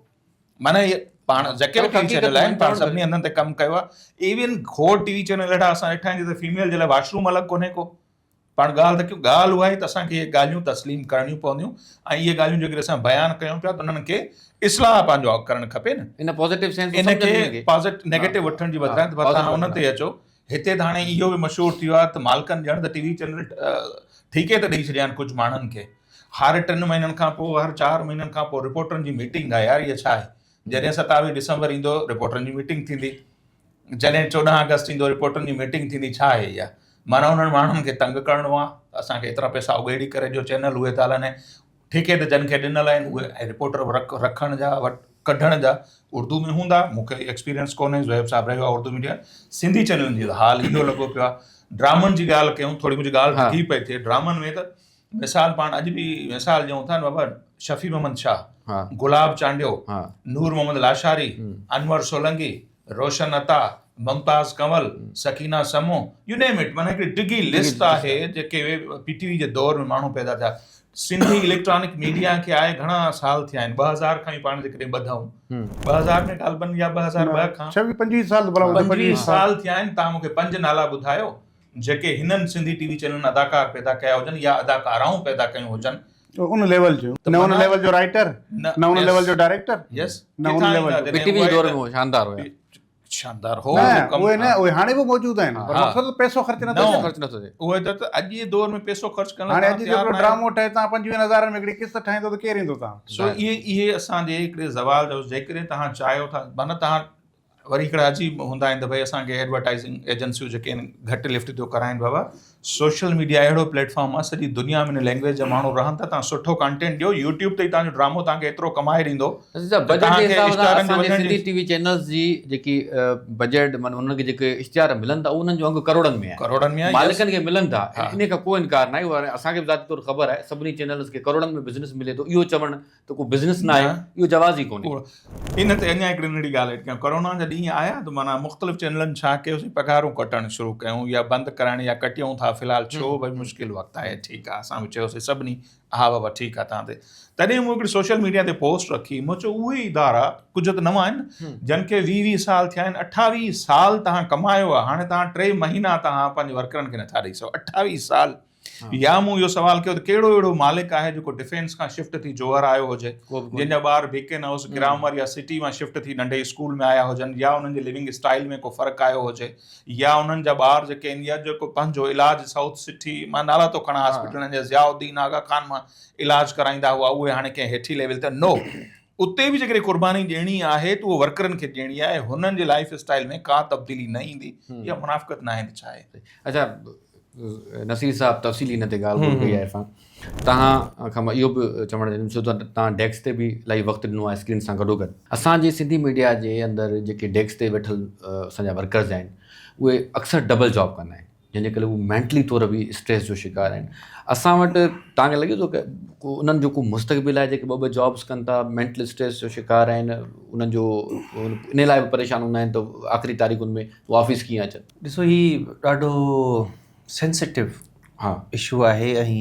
معنيٰ اهي پاڻ جيڪي به ٽي وي چينل آهن پاڻ سڀني هنڌن تي ڪم ڪيو آهي. ايون کوڙ ٽي وي چينل اهڙا اسان ڏٺا آهن جتي فيميل جي لاء واش روم الڳ ڪونهي ڪو. پاڻ ڳالهه ته ڪيون، ڳالهه اها آهي ته اسان کي اهي ڳالهيون تسليم ڪرڻيون پونديون ۽ اهي ڳالهيون جيڪڏهن اسان بيان ڪيون پيا ته انهن کي اصلاح پنهنجو ڪرڻ کپي نه. ان پازيٽو سينس ان کي پازيٽو نيگيٽو وٺڻ جي بدران ته توهان ان تي اچو. هتي ته هاڻي اهو به مشهور ٿي ويو آهي ته مالڪن ڄڻ ته ٽي وي چينل ٺيڪي تي ڏئي ڇڏيا آهن ڪجهه ماڻهن کي. هر ٽن مهينن کان پوء هر چار مهينن کان پوء رپورٽرن جي ميٽنگ آهي يار اها ڇا آهي؟ جڏهن 27 ڊسمبر ايندو رپورٽرن جي ميٽنگ ٿيندي. جڏهن 14 آگسٽ ايندو رپورٽن جي ميٽنگ ٿيندي ڇا آهي اها معنيٰ انهن ماڻهن کي تنگ ڪرڻو آهي ته اسان کي ايترا پئسا اگهيڙي ڪري ڏيو چينل اهي ٿا هلن ۽ ٺيڪي تي جن کي ڏنل آهن اهي رپورٽر رکڻ جا وٽ ڪڍڻ جا اردو ۾ هوندا مون کي ايڪسپيرينس ڪونهي زوهيب صاحب رهيو آهي اردو ميڊيا سنڌي چينلن جي حال اهو لڳو پيو آهي ڊرامن جي ڳالهه ڪيون ٿوري منهنجي ڳالهه ڊگهي پئي ٿئي ڊرامن ۾ ته مثال پاڻ اڄ به مثال ڏيون ٿا نه بابا شفيع محمد شاهه، گلاب چانڊيو، نور محمد لاشاري، انور سولنگي، روشن عطا، ممتاز ڪنول، سڪينه سمون، يو نيم it معنيٰ هڪڙي ڊگهي لسٽ آهي جيڪي پي ٽي وي جي دور ۾ ماڻهو پيدا ٿيا. سنڌي اليڪٽرانڪ ميڊيا کي آئي گهڻا سال ٿيا آهن 2000 کان ئي پاڻ جيڪڏهن ٻڌون 2000 ۾ غالبن يا 2002 کان 26 25 سال ڀلا 25 سال ٿيا آهن توهان مون کي پنج نالا ٻڌايو جيڪي هنن سنڌي ٽي وي چينلن اداڪار پيدا ڪيا هجن يا اداڪارائون پيدا ڪيون هجن. ان ليول جو نه ان ليول جو رائيٽر نه ان ليول جو ڊائريڪٽر يس نه ان ليول جو پي ٽي وي جي دور ۾ شاندار هيا شاندار هو نه اهي نه اهي هاڻي به موجود آهن پر مقصد پئسو خرچ نه ٿو ٿئي خرچ نه ٿو ٿئي اهي ته اڄ جي دور ۾ پئسو خرچ ڪرڻ هاڻي اڄ جيڪو ڊرامو ٺهي تان 25 هزارن ۾ هڪڙي قسط ٺاهيندو ته ڪير ايندو تان سو اهي اهي اسان جي هڪڙي زوال جو جيڪڏهن توهان چاهيو ٿا معنيٰ توهان وري هڪڙا عجيب هوندا آهن ته ڀئي اسان کي ايڊورٽائزنگ ايجنسيون جيڪي آهن گهٽ لفٽ ٿيو ڪرائين بابا سوشل ميڊيا اهڙو پليٽ فارم آهي سڄي دنيا ۾ ان لينگويج جا ماڻهو رهن ٿا تان سٺو ڪانٽينٽ ڏيو يوٽيوب تي تان جو ڊرامو تان کي ايترو ڪمائي ڏيندو بجيٽ جي حساب سان اسان جي سنڌي ٽي وي چينلز جي جيڪي بجيٽ معنيٰ انهن کي جيڪي اشتهار ملن ٿا انهن جو انگ ڪروڙن ۾ آهي ڪروڙن ۾ آهي مالڪن کي ملن ٿا ان کان ڪو انڪار ناهي اهو اسان کي به ذاتي طور خبر آهي سڀني چينلز کي ڪروڙن ۾ بزنس ملي ٿو اهو چوڻ ته ڪو بزنس نه آهي اهو جواز ئي ڪونهي. ان تي اڃا هڪڙي ننڍڙي ڳالهه ايڊ ڪيان ڪورونا جا ڏينهن آيا ته معنيٰ مختلف چينلن ڇا ڪيوسين پگهارون ڪٽڻ شروع ڪيون يا بند ڪرائڻ يا ڪٽيون ٿا في الحال ڇو ڀئي مشڪل وقت آهي ٺيڪ آهي اسان به چيوسين سڀني ها بابا ٺيڪ آهي تان تي تڏهن مون هڪڙي سوشل ميڊيا تي پوسٽ رکي مون چيو اهي ادارا ڪجهه ته نوان آهن جن کي 20 20 سال ٿيا آهن 28 سال تهان ڪمايو آهي هاڻي تهان ٽي مهينا تهان پنهنجي ورڪرن کي نٿا ڏئي سگهو 28 سال يا مون اهو سوال ڪيو ته ڪهڙو اهڙو مالڪ آهي جيڪو ڊفينس کان شفٽ ٿي جوهر آيو هجي جنهن جا ٻار بيڪن هائوس گرامر يا سٽي مان شفٽ ٿي ننڍي اسڪول ۾ آيا هجن يا انهن جي لونگ اسٽائل ۾ ڪو فرق آيو هجي يا انهن جا ٻار جيڪي آهن يا جيڪو پنهنجو علاج سائوٿ سٽي مان نالا ٿو کڻان هاسپيٽلن جا ضياء الدين آغا خان مان علاج ڪرائيندا هئا اهي هاڻي ڪنهن هيٺي ليول تي نو اتي به جيڪڏهن قرباني ڏيڻي آهي ته اهو ورڪرن کي ڏيڻي آهي هنن جي لائف اسٽائل ۾ ڪا تبديلي نه ايندي اها منافقت ناهي ته ڇا آهي. اڇا نصير صاحب تفصيلي ان تي ڳالهه ٻولهه ڪئي آهي اسان توهان کان مان اهو به چوڻ چاهيندم ڇو ته توهان ڊيڪس تي به الاهي وقت ڏنو آهي اسڪرين سان گڏو گڏ اسان جي سنڌي ميڊيا جي اندر جيڪي ڊيڪس تي ويٺل اسان جا ورڪرز آهن اهي اڪثر ڊبل جاب ڪندا آهن جنهن جي ڪري هو مينٽلي طور به اسٽريس جو شڪار آهن اسان وٽ توهان کي لڳي ٿو ڪه ڪو انهن جو ڪو مستقبل آهي جيڪي ٻه ٻه جابس ڪن ٿا مينٽل اسٽريس جو شڪار آهن انهن جو ان لاء به پريشان هوندا آهن ته آخري تاريخن ۾ هو آفيس ڪيئن اچن. ڏسو هي ڏاڍو سينسيٽو ها اشو آهي ۽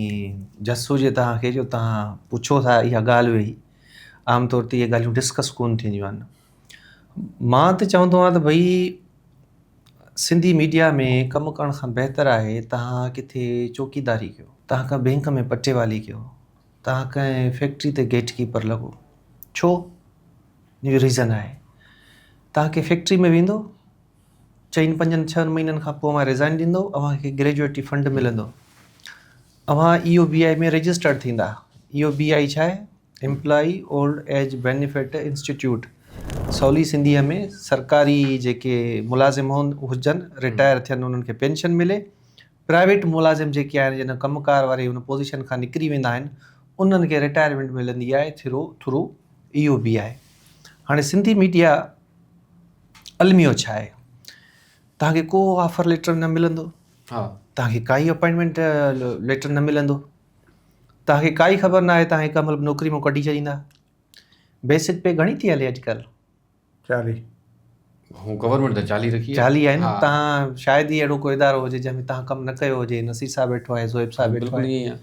جس هجي توهان کي جو توهان پڇو ٿا اها ڳالهه ويهي عام طور تي اهي ڳالهيون ڊسڪس ڪونه ٿينديون آهن مان ته چوندو آهيان ته ڀئي سنڌي ميڊيا ۾ ڪم ڪرڻ کان بهتر آهي توهان ڪٿي چوڪيداري ڪيو، توهان ڪنهن بينڪ ۾ پٽيوالي ڪيو، توهان ڪنهن فيڪٽري تي گيٽ ڪيپر لڳو. ڇو؟ ان جو ريزن آهي توهان ڪنهن فيڪٽري ۾ ويندو چئن پنجن ڇهن مهينن کان پوء اوهان ريزائن ڏيندو اوهان کي گريجوئيٽي فنڊ ملندو اوهان اي او بي آء ۾ رجسٽرڊ ٿيندا اي او بي آء ڇا آهي employee old age benefit institute سولي سنڌيء ۾ سرڪاري جيڪي ملازم هجن رٽائر ٿين انهن کي پينشن ملي پرائيويٽ ملازم جيڪي آهن جن ڪم ڪار واري ان پوزيشن کان نڪري ويندا آهن انهن کي رٽائرمينٽ ملندي آهي through through E O B آء هاڻي سنڌي ميڊيا الميو ڇا آهي توهان کي ڪو آفر ليٽر نه ملندو توهان کي ڪائي اپائنٽمينٽ ليٽر نه ملندو توهان کي ڪائي خبر نه آهي توهان کي ڪنهن مهل به نوڪري مان ڪڍي ڇڏيندا بيسڪ پي گهڻي ٿي هلي اڄڪلهه چاليهه. هو گورنمينٽ ته چاليهه رکي آهي. چاليهه آهي نه تهان شايد ئي اهڙو ڪو ادارو هجي جنهن ۾ تهان ڪم نه ڪيو هجي نصير صاحب ويٺو آهي زويب صاحب ويٺو بلڪل آهي ائين ئي آهي.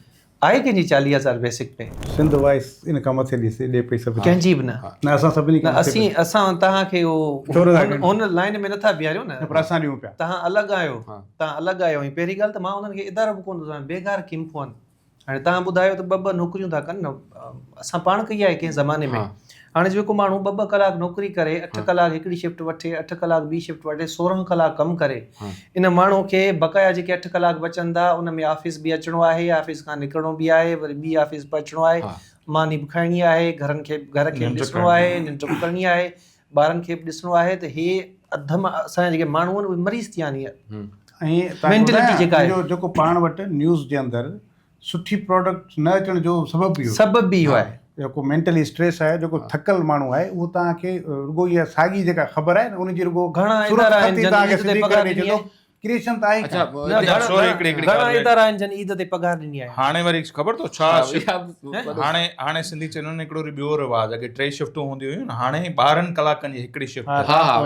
آهي ڪنهن جي چاليهه هزار بيسڪ پي؟ سنڌ وائس ان کان مٿي ڏي ڏي پئي سڀني ڪنهن جي به نه. نه اسان سڀني نه کان مٿي اسين اسان تهان کي اهو ڇو نٿا ڪيون؟ هن لائين ۾ نٿا بيهاريون نه نه پر اسان ڏيون پيا. تهان الڳ آهيو تهان الڳ آهيو ۽ پهرين ڳالهه ته مان انهن کي ادارو به ڪونه ٿو سمجهان بيگار قيمتون آهن. هاڻي توهان ٻڌايو ته ٻه ٻه نوڪريون ٿا ڪن نه اسان پاڻ ڪئي آهي ڪنهن زماني ۾ هاڻي جيڪو ماڻهو ٻه ٻه ڪلاڪ نوڪري ڪري اٺ ڪلاڪ هڪڙي شفٽ وٺي اٺ ڪلاڪ ٻي شفٽ وٺي سورهن ڪلاڪ ڪم ڪري ان ماڻهو کي بقايا جيڪي اٺ ڪلاڪ بچن ٿا ان ۾ آفيس به اچڻو آهي آفيس کان نڪرڻو به آهي وري ٻي آفيس به اچڻو آهي ماني به کائڻي آهي گهرن کي گهر کي به ڏسڻو آهي ننڊ به ڪرڻي آهي ٻارن کي به ڏسڻو آهي ته هي اڌ مان اسان جا جيڪي ماڻهو آهن اهي مريض ٿي ويا آهن ۽ مينٽلٽي جيڪا آهي جيڪو پاڻ وٽ نيوز جي اندر سٺي پراڊڪٽ نه اچڻ جو سبب به اهو سبب به اهو آهي جيڪو مينٽلي اسٽريس آهي جيڪو ٿڪل ماڻهو آهي اهو توهان کي رڳو اها ساڳي جيڪا خبر آهي نه ان جي رڳو گهڻا ادارا آهن جن عيد تي پگهار ڏني آهي ڪريشن ته آهي اڇا سوري هڪڙي هڪڙي گهڻا ادارا آهن جن عيد تي پگهار ڏني آهي هاڻي وري خبر اٿو ڇا هاڻي هاڻي سنڌي چينل ۾ هڪڙو وري ٻيو رواج اڳي ٽي شفٽون هونديون هيون نه هاڻي 12 ڪلاڪن جي هڪڙي شفٽ ها ها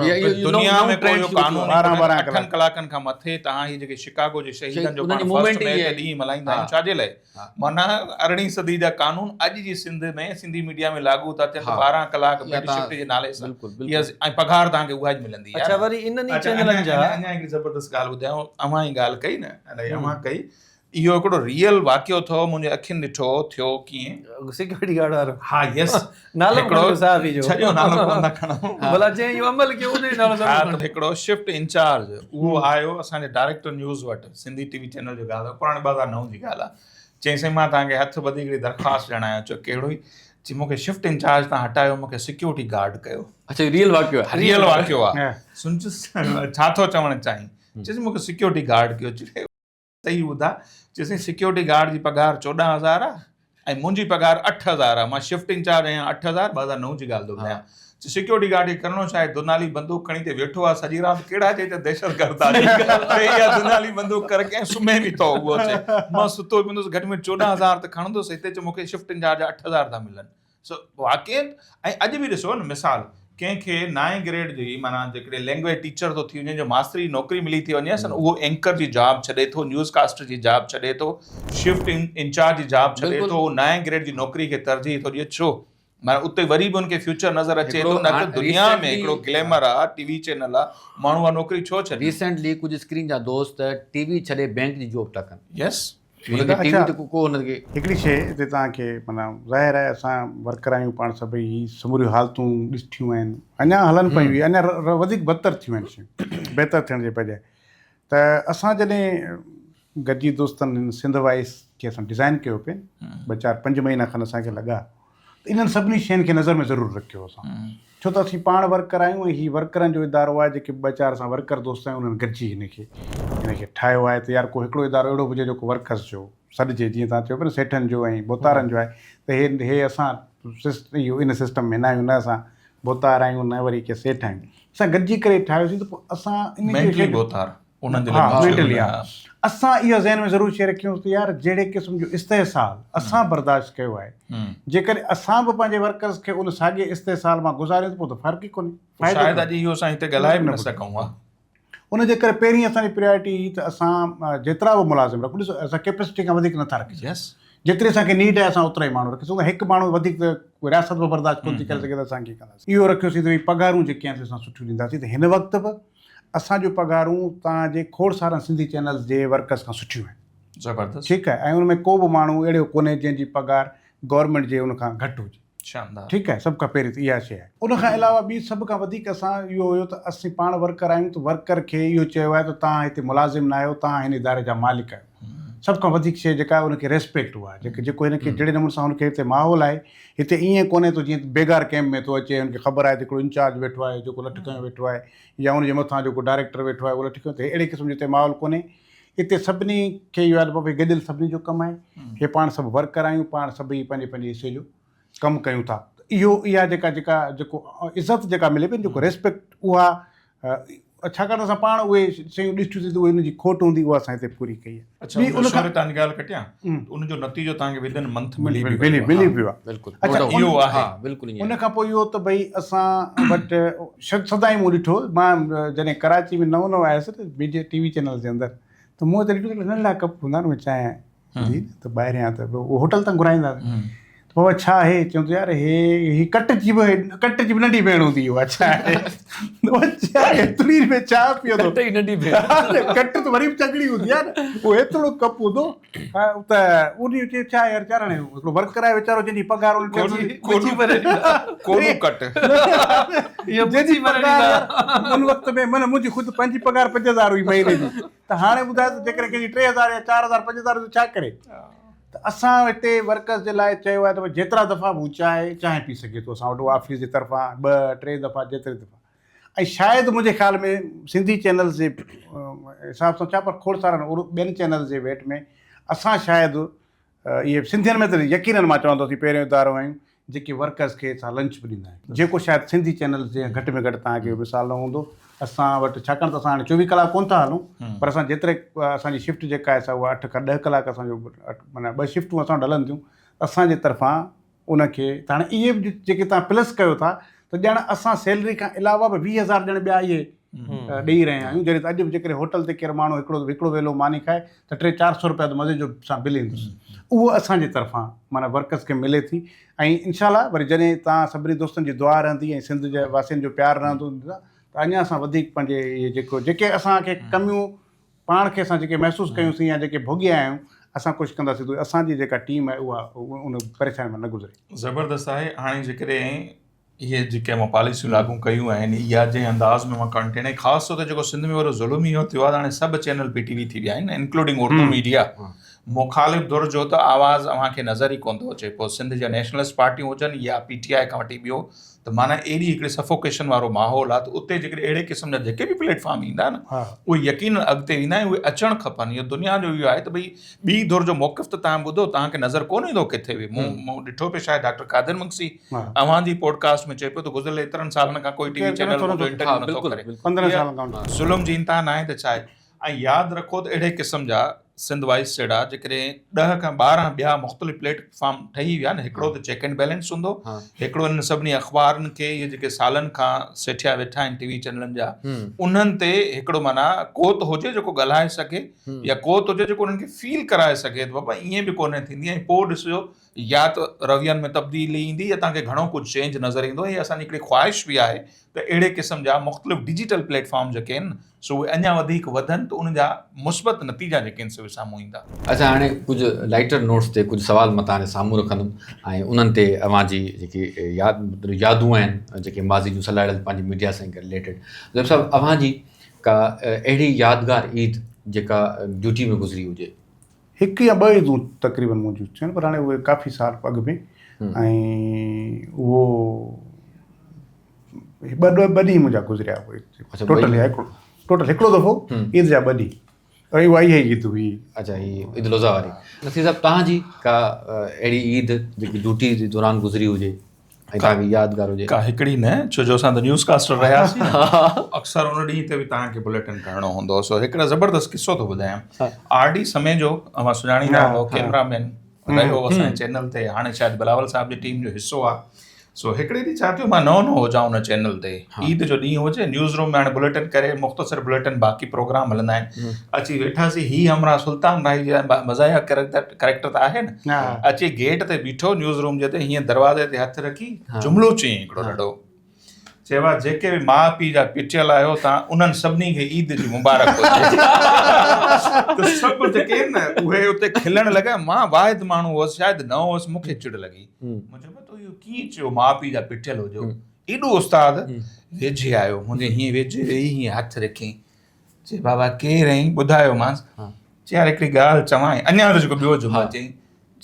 دنيا ۾ ڪو اهو قانون ئي ڪونهي ته اٺن ڪلاڪن کان مٿي توهان هي جيڪي شڪاگو جي شهيدن جو پاڻ فرسٽ مئي تي ڏينهن ملهائيندا آهيون ڇا جي لاء معنيٰ ارڙهين صدي جا قانون اڄ جي سنڌ ۾ سنڌي ميڊيا ۾ لاڳو ٿا ٿين ته 12 ڪلاڪ مڊ شفٽ جي نالي سان ۽ پگهار توهان کي اها ئي ملندي اڇا وري انهن ئي چينلن جا اڃا هڪڙي زبردست ڳالهه ٻڌايان اوهان هي ڳالهه ڪئي نه الائي اوهان ڪئي اهو هڪڙو ريئل واقعو اٿو منهنجي اکين ڏٺو ٿيو ڪيئن سيڪيورٽي گارڊ وارو ها يس نالو کڻو صحافي جو ڇڏيو نالو ڪونه ٿا کڻون ڀلا جنهن اهو عمل ڪيو ان جو نالو ضرور کڻو هڪڙو شفٽ انچارج اهو آيو اسان جي ڊائريڪٽر نيوز وٽ سنڌي ٽي وي چينل جو ڳالهه پراڻي 2009 جي ڳالهه آهي چيائين سائين مان توهان کي هٿ ٻڌي هڪڙي درخواست ڏيڻ آيو چيو ڪهڙو ئي چي مون کي شفٽ انچارج تان هٽايو مون کي سيڪيورٽي گارڊ ڪيو اڇا ريئل واقعو آهي ريئل واقعو آهي سمجهس ڇا ٿو چوڻ چاهين چيس مون کي سيڪيورٽي گارڊ ڪيو چي صحيح ٻڌا چيس سائين سيڪيورٽي گارڊ جي پگهار 14000 آ ۽ منهنجي پگهار 8000 آ مان شفٽ انچارج آهيان 8000 2009 جي ڳالهه ٿو ٻڌايان چي سيڪيورٽي گارڊ کي ڪرڻو ڇا آهي دنالي بندوق کڻي تي ويٺو آ سڄي رات ڪهڙا چئي ته دهشتگرد آ چي اها دنالي بندوق ڪر ڪنهن سمهي به ٿو اهو چي مان ستو پيندس گهٽ ۾ 14000 ته کڻندس هتي چي مون کي شفٽ انچارج جا 8000 ٿا ملن سو واقعي ۽ اڄ به ڏسو نه مثال ڪنهن کي نائين گريڊ جي معنيٰ جيڪڏهن لينگويج ٽيچر ٿو ٿي وڃي جو ماستري جي نوڪري ملي ٿي وڃيس نه اهو اينڪر جي جاب ڇڏي ٿو نيوز ڪاسٽر جي جاب ڇڏي ٿو شفٽ انچارج جي جاب ڇڏي ٿو اهو نائين گريڊ جي نوڪري کي ترجيح ٿو ڏئي ڇو معنيٰ اتي وري به ان کي فيوچر نظر اچي ٿو نه ته دنيا ۾ هڪڙو گليمر آ ٽي وي چينل آ ماڻهو اها نوڪري ڇو ڇڏي ريسينٽلي ڪجهه اسڪرين جا دوست ٽي وي ڇڏي بينڪ جي جاب ٿا ڪن يس هن کي ٽي وي تي ڪو هن کي. هڪڙي شيء هتي توهان کي معنيٰ ظاهر آهي اسان ورڪر آهيون پاڻ سڀئي هي سموريون حالتون ڏٺيون آهن اڃا هلن پيون اهي اڃا وڌيڪ بدتر ٿيون آهن شيون بهتر ٿيڻ جي بجاء ته اسان جڏهن گڏجي دوستن هن سنڌ وائس کي اسان ڊزائن ڪيو پئي ٻه چار پنج مهينا کن اسان کي لڳا ته انهن سڀني شين کي نظر ۾ ضرور رکيو اسان ڇو ته اسين پاڻ ورڪر آهيون ۽ هي ورڪرن جو ادارو آهي جيڪي ٻه چار اسان ورڪر دوست آهيون انهن گڏجي هن کي هن کي ٺاهيو آهي ته يار ڪو هڪڙو ادارو اهڙو به هجي جيڪو ورڪرز جو سڏجي جيئن توهان چيو پيا نه سيٺن جو ۽ ڀوتارن جو آهي ته هي هي اسان اهو ان سسٽم ۾ نه آهيون نه اسان ڀوتار آهيون نه وري ڪي سيٺ آهيون اسان گڏجي ڪري ٺاهيوسين ته پوء اسان ان مينٽلي ڀوتار انهن جي ها مينٽلي ها اسان اهو ذهن ۾ ضرور شيء رکيون ته يار جهڙي قسم جو استحصال اسان برداشت ڪيو آهي جيڪڏهن اسان به پنهنجي ورڪرز کي ان ساڳي استحصال مان گذاريون ته پوء ته فرق ئي ڪونهي شايد اڄ اهو اسان هتي ڳالهائي به نه سگهون ها ان جي ڪري پهرين اسان جي پريارٽي هئي ته اسان جيترا به ملازم رکون ڏسو اسان ڪيپسٽي کان وڌيڪ نٿا رکي سگهون جيتري اسان کي نيڊ آهي اسان اوترا ئي ماڻهو رکي سگهون ٿا هڪ ماڻهو وڌيڪ ته رياست به برداشت ڪونه ٿي ڪري سگهي ته اسان ڪيئن ڪنداسين اهو رکيوسين ته ڀئي پگهارون جيڪي آهن سي اسان سٺيون ڏينداسين ته هن وقت به اسان جون پگهارون توهان جي کوڙ سارن سنڌي چينلز جي ورڪرز کان سٺيون آهن. زبردست. ٺيڪ آهي ۽ ان ۾ ڪو به ماڻهو اهڙو ڪونهي جنهن جي پگهار گورنمينٽ جي ان کان گهٽ هجي. شاندار. ٺيڪ آهي سڀ کان پهرين ته اها شيء آهي. ان کان علاوه ٻي سڀ کان وڌيڪ اسان اهو هيو ته اسين پاڻ ورڪر آهيون ته ورڪر کي اهو چيو آهي ته توهان هتي ملازم نه آهيو توهان هن اداري جا مالڪ آهيو. سڀ کان وڌيڪ شيء جيڪا آهي ان کي ريسپيڪٽ اها آهي جيڪي جيڪو هن کي جهڙي نموني سان هن کي هتي ماحول آهي هتي ائين ڪونهي ته جيئن بيگار ڪئمپ ۾ ٿو اچي هن کي خبر آهي ته هڪڙو انچارج ويٺو آهي جيڪو لٺ کنيو ويٺو آهي يا ان جي مٿان جيڪو ڊائريڪٽر ويٺو آهي اهو لٺ کنيو ته اهڙي قسم جو هتي ماحول ڪونهي. اتي سڀني کي اهو آهي ته بابا هي گڏيل سڀني جو ڪم آهي، هي پاڻ سڀ ورڪر آهيون، پاڻ سڀئي پنهنجي پنهنجي حصي جو ڪم ڪيون ٿا. اهو اها جيڪا جيڪا جيڪو عزت جيڪا ملي پئي جيڪو ريسپيڪٽ اها ڇاڪاڻ ته اسان پاڻ اهي شيون ڏٺيون سين ته اهي ان جي کوٽ هوندي اها اسان هتي پوري ڪئي آهي. اڇا ان سوري تان جي ڳالهه ڪٽيان ان جو نتيجو تان کي ودن منٿ ملي به ويو ملي ويو آهي. بلڪل اڇا اهو آهي. ها بلڪل ائين ان کان پوء اهو ته ڀئي اسان وٽ سدائين مون ڏٺو مان جڏهن ڪراچي ۾ نئون نئون آيس ته ميڊيا ٽي وي چينل جي اندر ته مون اتي ڏٺو ته ننڍڙا ڪپ هوندا آهن اهي چانهه هوندي ته ٻاهريان ته اهو هوٽل تان گهرائيندا ته بابا ڇا آهي چون ته يار هي هي ڪٽ جي به ڪٽ جي به ننڍي ڀيڻ هوندي اها ڇا آهي ڇا ايتري ۾ ڇا پيئندو ڪٽ ئي ننڍي ڀيڻ ڪٽ ته وري به چڱڙي هوندي آهي نه اهو ايترو ڪپ هوندو ته ان چيو ڇا يار چارڻ هڪڙو ورڪر آهي ويچارو جنهن جي پگهار ان ڪوڏو ڪٽ جنهن جي پگهار ان وقت ۾ معنيٰ منهنجي خود پنهنجي پگهار 5000 هئي مهيني جي ته هاڻي ٻڌايو ته جيڪڏهن ڪنهن جي 3000 يا 4000 5000 ته ڇا ڪري؟ ته اسان هتي ورڪرز جي لاء چيو آهي ته جيترا دفعا به هو چاهي چانهه پي سگهي ٿو اسان وٽ آفيس جي طرفان ٻه ٽي دفعا جيتري دفعا ۽ شايد منهنجي خيال ۾ سنڌي چينلز جي حساب سان ڇا پر کوڙ سارن ٻين چينلز جي ڀيٽ ۾ اسان شايد اهي سنڌين ۾ ته يقينن مان چوان ٿو اسين پهريون ادارو آهيون جيڪي ورڪرز کي اسان لنچ به ڏيندا آهيون جيڪو شايد سنڌي چينلز جي گهٽ ۾ گهٽ توهان کي اهو مثال نه هوندو اسان وٽ ڇاڪاڻ ته اسان هاڻي 24 ڪلاڪ ڪونه ٿا هلون پر اسان جيتري اسان جي شفٽ جيڪا آهي سا اها 8 کان 10 ڪلاڪ اسان جو معنيٰ ٻه شفٽون اسان وٽ هلن ٿيون اسان جي طرفان ان کي ته هاڻي اهي به جيڪي توهان پلس ڪيو ٿا ته ڄڻ اسان سيلري کان علاوه به 20 هزار ڄڻ ٻيا اهي ڏيئي رهيا آهيون جڏهن ته اڄ به جيڪڏهن هوٽل تي ڪير ماڻهو هڪڙو هڪڙو ويلو ماني کائي ته ٽي چار سو روپيا ته مزي جو سان بل ايندس اهو اسان جي طرفان معنيٰ ورڪرز کي ملي ٿي ۽ انشاء الله وري جڏهن توهان سڀني دوستن جي دعا رهندي ۽ سنڌ جي واسين جو پيار رهندو ته اڃا اسان وڌيڪ پنهنجي اهي جيڪو جيڪي اسان کي ڪميون پاڻ کي اسان جيڪي محسوس ڪيون سين يا جيڪي ڀوڳيا آهيون اسان ڪوشش ڪنداسين ته اسان جي جيڪا ٽيم آهي اها ان پريشاني مان نه گذري. زبردست آهي هاڻي جيڪڏهن اهي جيڪي اوهان پاليسيون لاڳو ڪيون آهن يا جنهن انداز ۾ اوهان ڪنٽينٽ ۽ خاص طور تي جيڪو سنڌ ۾ وڏو ظلم اهو ٿيو آهي ته هاڻي سڀ چينل پي ٽي وي ٿي ويا آهن انڪلوڊنگ اردو ميڊيا مخالف ڌر جو ته آواز اوهان کي نظر ئي ڪونه ٿو اچي پوء سنڌ جا نيشنلسٽ پارٽيون هجن يا پي ٽي آء کان وٺي ٻيو ته معنيٰ اهڙي هڪڙي سفوڪيشن وارو ماحول آهي ته اتي جيڪڏهن اهڙي قسم جا جيڪي به پليٽ فارم ايندا نه اهي يقينن اڳتي ويندا ۽ اهي اچڻ کپن اهو دنيا جو اهو آهي ته ڀئي ٻي ڌر جو موقف ته توهان ٻڌو توهان کي نظر ڪونه ايندو ڪٿي به مون مون ڏٺو پئي شايد ڊاڪٽر قادر مگسي اوهان جي پوڊڪاسٽ ۾ چئي پيو ته گذريل ايترن سالن کان ڪوئي ٽي وي چينل منهنجو انٽرويو نٿو ڪري ظلم جي انتها ناهي ته ڇا آهي ۽ ياد رکو ته اهڙي قسم جا سنڌ وائيس جهڙا جيڪڏهن 10 کان 12 ٻيا مختلف پليٽ فارم ٺهي ويا نه هڪڙو ته چيڪ اينڊ بيلنس هوندو هڪڙو انهن سڀني اخبارن کي اهي جيڪي سالن کان سيٺيا ويٺا آهن ٽي وي چينلن جا انهن تي هڪڙو معنيٰ ڪو ته هجي جيڪو ڳالهائي سگهي يا ڪو ته هجي جيڪو انهن کي فيل ڪرائي سگهي ته بابا ائين به ڪونه ٿيندي ۽ پوء ڏسجو يا ته روين ۾ تبديلي ايندي يا توهان کي گهڻو ڪجهه چينج نظر ايندو ۽ اسان جي هڪڙي خواهش به آهي ته اهڙي قسم جا مختلف ڊجيٽل پليٽ فارم جيڪي آهن سو اهي اڃا وڌيڪ وڌن ته ان جا مثبت نتيجا جيڪي آهن سي اهي سامهون ايندا. اڇا هاڻي ڪجهه لائٽر نوٽس تي ڪجهه سوال مان توهان جي سامهون رکندم ۽ انهن تي اوهان جي جيڪي ياد يادون آهن جيڪي ماضي جون سلهاڙيل پنهنجي ميڊيا سان رليٽيڊ زيب صاحب اوهان جي ڪا اهڙي يادگار عيد جيڪا ڊيوٽي ۾ گذري هجي. هڪ يا ٻه عيدون تقريبن منهنجون ٿيون پر هاڻي اهي ڪافي سال اڳ ۾ ۽ اهو ٻه ٻه ڏينهن منهنجا گذريا اهي ٽوٽل هڪڙو ٽوٽل هڪڙو دفعو عيد جا ٻه ڏينهن ۽ اها اها عيد هئي. اڇا هي عيد الاضحيٰ واري. نصير صاحب توهان جي ڪا اهڙي عيد جيڪي ڊيوٽي جي دوران گذري هجي ۽ توهان کي يادگار هجي. ڪا هڪڙي نه ڇو جو اسان ته نيوز ڪاسٽر رهياسين نه اڪثر ان ڏينهن تي به توهان کي بليٽن ڪرڻو هوندو هو سو هڪڙا زبردست قصو ٿو ٻڌايان آر ڊي سميجو اوهان سڃاڻيندا هوندو ڪيمرا مين رهيو اسان جي چينل تي هاڻي شايد بلاول صاحب جي ٽيم جو حصو آهي سو هڪڙي ڏينهن ڇا ٿيو مان نئون نئون هجان ان چينل تي عيد جو ڏينهن هجي نيوز روم ۾ هاڻي بليٽن ڪري مختصر بليٽن باقي پروگرام هلندا آهن اچي ويٺاسين هي همراهه سلطان راهي جي مزاحيه ڪريڪٽر ته آهي نه اچي گيٽ تي بيٺو نيوز روم جي تي هيئن دروازي تي هٿ رکي جملو چيائين هڪڙو ڏاڍو چيو آهي جيڪي به ماء پيء جا پٽيل آهيو توهان انهن سڀني کي عيد جي مبارڪ هجي ته سڀ جيڪي آهن نه اهي اتي کلڻ لڳا مان واحد ماڻهو هوس شايد نئون هوس مون کي چڙ لڳي مون چيو تو اهو ڪيئن چيو ماء پيء جا پٽيل هجو ايڏو استاد ويجهي آيو منهنجي هيئن ويجهي ويهي هيئن هٿ رکيائين چي بابا ڪير آهين ٻڌايومانس چي يار هڪڙي ڳالهه چوانء اڃا ته جيڪو ٻيو جملو چيائين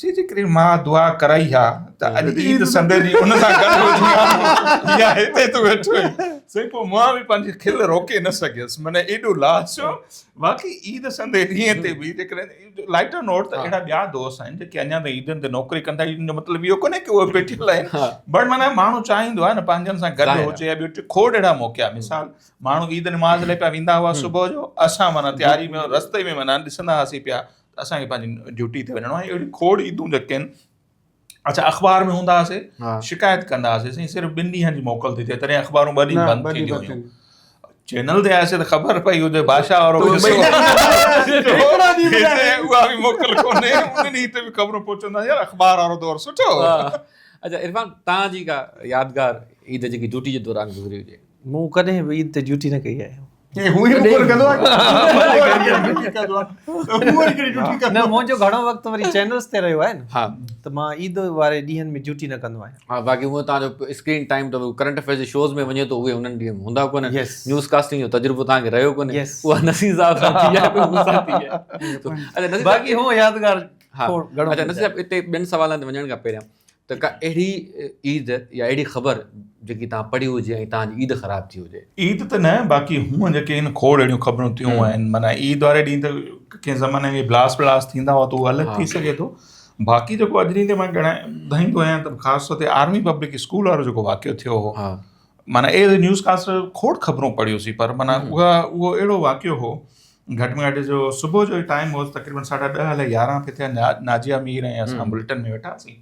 چي جيڪڏهن مان دعا ڪرائي ها ته اڄ عيد سندي ڏينهن ان سان گڏ هجي ها يا هتي تون ويٺو آهين سائين پوء مان به پنهنجي کل روڪي نه سگهيس معنيٰ ايڏو لاش واقعي عيد سندي ڏينهن تي به جيڪڏهن لائٽر نوٽ ته اهڙا ٻيا دوست آهن جيڪي اڃا تائين عيدن تي نوڪري ڪن ٿا ان جو مطلب اهو ڪونهي ڪي اهي پيٺل آهن بٽ معنيٰ ماڻهو چاهيندو آهي نه پنهنجن سان گڏ هجي يا ٻيو کوڙ اهڙا موقعا مثال ماڻهو عيد نماز لاء پيا ويندا هئا صبح جو اسان معنيٰ تياري ۾ رستي ۾ معنيٰ ڏسندا هئاسين پيا ته اسان کي پنهنجي ڊيوٽي تي وڃڻو آهي اهڙي کوڙ عيدون جيڪي آهن اڇا اخبار ۾ هوندا هئاسي شڪايت ڪندا هئاسي سائين صرف ٻن ڏينهن جي موڪل ٿي ٿئي تڏهن اخبارون ٻه ڏينهن بند ٿينديون هيون چينل تي آياسي ته خبر پئي هجي بادشاهه وارو قصو اها به موڪل ڪونهي ان ڏينهن تي به خبرون پهچندا يار اخبار وارو دور سٺو هو. اڇا عرفان توهان جي ڪا يادگار عيد جيڪي ڊيوٽي جي دوران گذري هجي. مون ڪڏهن به عيد تي ڊيوٽي نه ڪئي آهي. نه منهنجو گهڻو وقت وري چينلز تي رهيو آهي نه ته مان عيد واري ڏينهن ۾ ڊيوٽي نه ڪندو آهيان. ها باقي هونء توهان جو اسڪرين ٽائيم ته ڪرنٽ افيئرز جي شوز ۾ وڃي ٿو اهي انهن ڏينهن ۾ هوندا ڪونهن نيوز ڪاسٽنگ جو تجربو توهان کي رهيو ڪونهي اها نصير صاحب سان ٿي آهي مون سان ٿي آهي. باقي هونء يادگار گهڻو. اڇا نصير صاحب اتي ٻين سوالن تي وڃڻ کان پهريان ته ڪا اهڙي عيد يا اهڙي خبر جيڪي توهان پڙهي هجي ۽ توهان جي عيد خراب ٿي هجي. عيد ته نه باقي هونء جيڪي آهن کوڙ اهڙيون خبرون ٿيون آهن معنيٰ عيد واري ڏينهن ته ڪنهن زماني ۾ بلاس بلاس ٿيندا هئا ته اهو الڳ ٿي سگهي ٿو باقي جيڪو اڄ ڏينهن تي مان ڳڻائي ٻڌائيندو آهيان ته خاص طور تي آرمي پبلڪ اسڪول وارو جيڪو واقعو ٿيو هو معنيٰ ايز اي نيوز ڪاسٽر کوڙ خبرون پڙهيوسين پر معنيٰ اها اهو اهڙو واقعو هو گهٽ ۾ گهٽ جو صبح جو ٽائيم هو تقريبن ساڍا ڏهه الائي يارهن پئي ٿيا ناجيه مير ۽ اسان بلٽن ۾ ويٺا هئاسين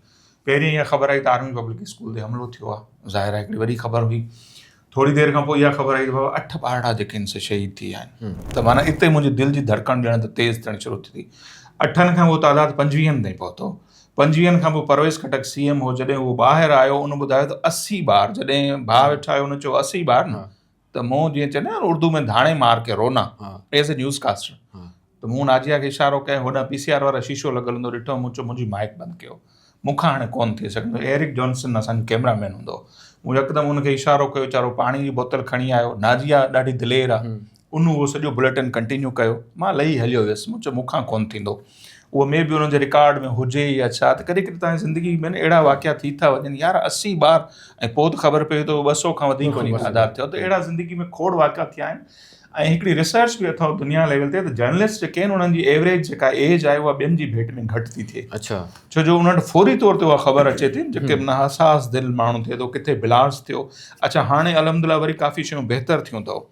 پهرين اها خبر آئي ته آرمي پبلڪ اسڪول تي حملو ٿيو آهي ظاهر آهي هڪڙي وڏي خبر هئي ٿوري دير کان پوء اها خبر آئي ته بابا اٺ ٻارڙا جيڪي آهن سي شهيد ٿي ويا آهن ته معنيٰ اتي منهنجي دل جي ڌڙڪڻ ڄڻ ته تيز ٿيڻ شروع ٿي وئي اٺن کان اهو تعداد پنجويهن تائين پهتو پنجويهن کان پوء پرويز خٽڪ سي ايم هو جڏهن اهو ٻاهر آيو ان ٻڌايو ته 80 ٻار جڏهن ڀاء ويٺا آيو ان چيو 80 ٻار نه ته مون جيئن چوندا آهن اردو ۾ ڌاڻي مار ڪي رونا ايز اي نيوز ڪاسٽر ته مون ناجيا کي اشارو ڪيو هوڏانهن پي سي آر وارا شيشو لڳل هوندو ڏٺو مون چيو منهنجي مائڪ بند ڪيو مون کان هاڻي ڪونه ٿي سگهندو ايرڪ جانسن اسان جو ڪيمرا مين هوندو مون يڪدم ان کي اشارو ڪيو ويچارو پاڻي جي بوتل کڻي آيو ناجيا ڏاڍي دلير آهي ان اهو سڄو بليٽن ڪنٽينيو ڪيو مان لهي هليو ويس مون چيو مون کان ڪونه ٿيندو اهو مي بي انهن جي رڪارڊ ۾ هجي يا ڇا ته ڪڏهن ڪڏهن توهان جي زندگي ۾ اهڙا واقعا ٿي ٿا وڃن يار 80 ٻار ۽ پوء ته خبر پئي ته 200 کان وڌيڪ وڃي تعداد ٿيو ته اهڙا زندگي ۾ کوڙ واقعا ٿيا آهن ۽ هڪڙي ريسرچ به اٿو دنيا ليول تي ته جرنلسٽ جيڪي آهن انهن جي ايوريج جيڪا ايج آهي اها ٻين جي ڀيٽ ۾ گهٽ ٿي ٿئي اڇا ڇو جو انهن وٽ فوري طور تي اها خبر اچي ٿي جيڪي معنيٰ حساس دل ماڻهو ٿئي ٿو ڪٿي بلاسٽ ٿيو اڇا هاڻي الحمدلله وري ڪافي شيون بهتر ٿيون اٿو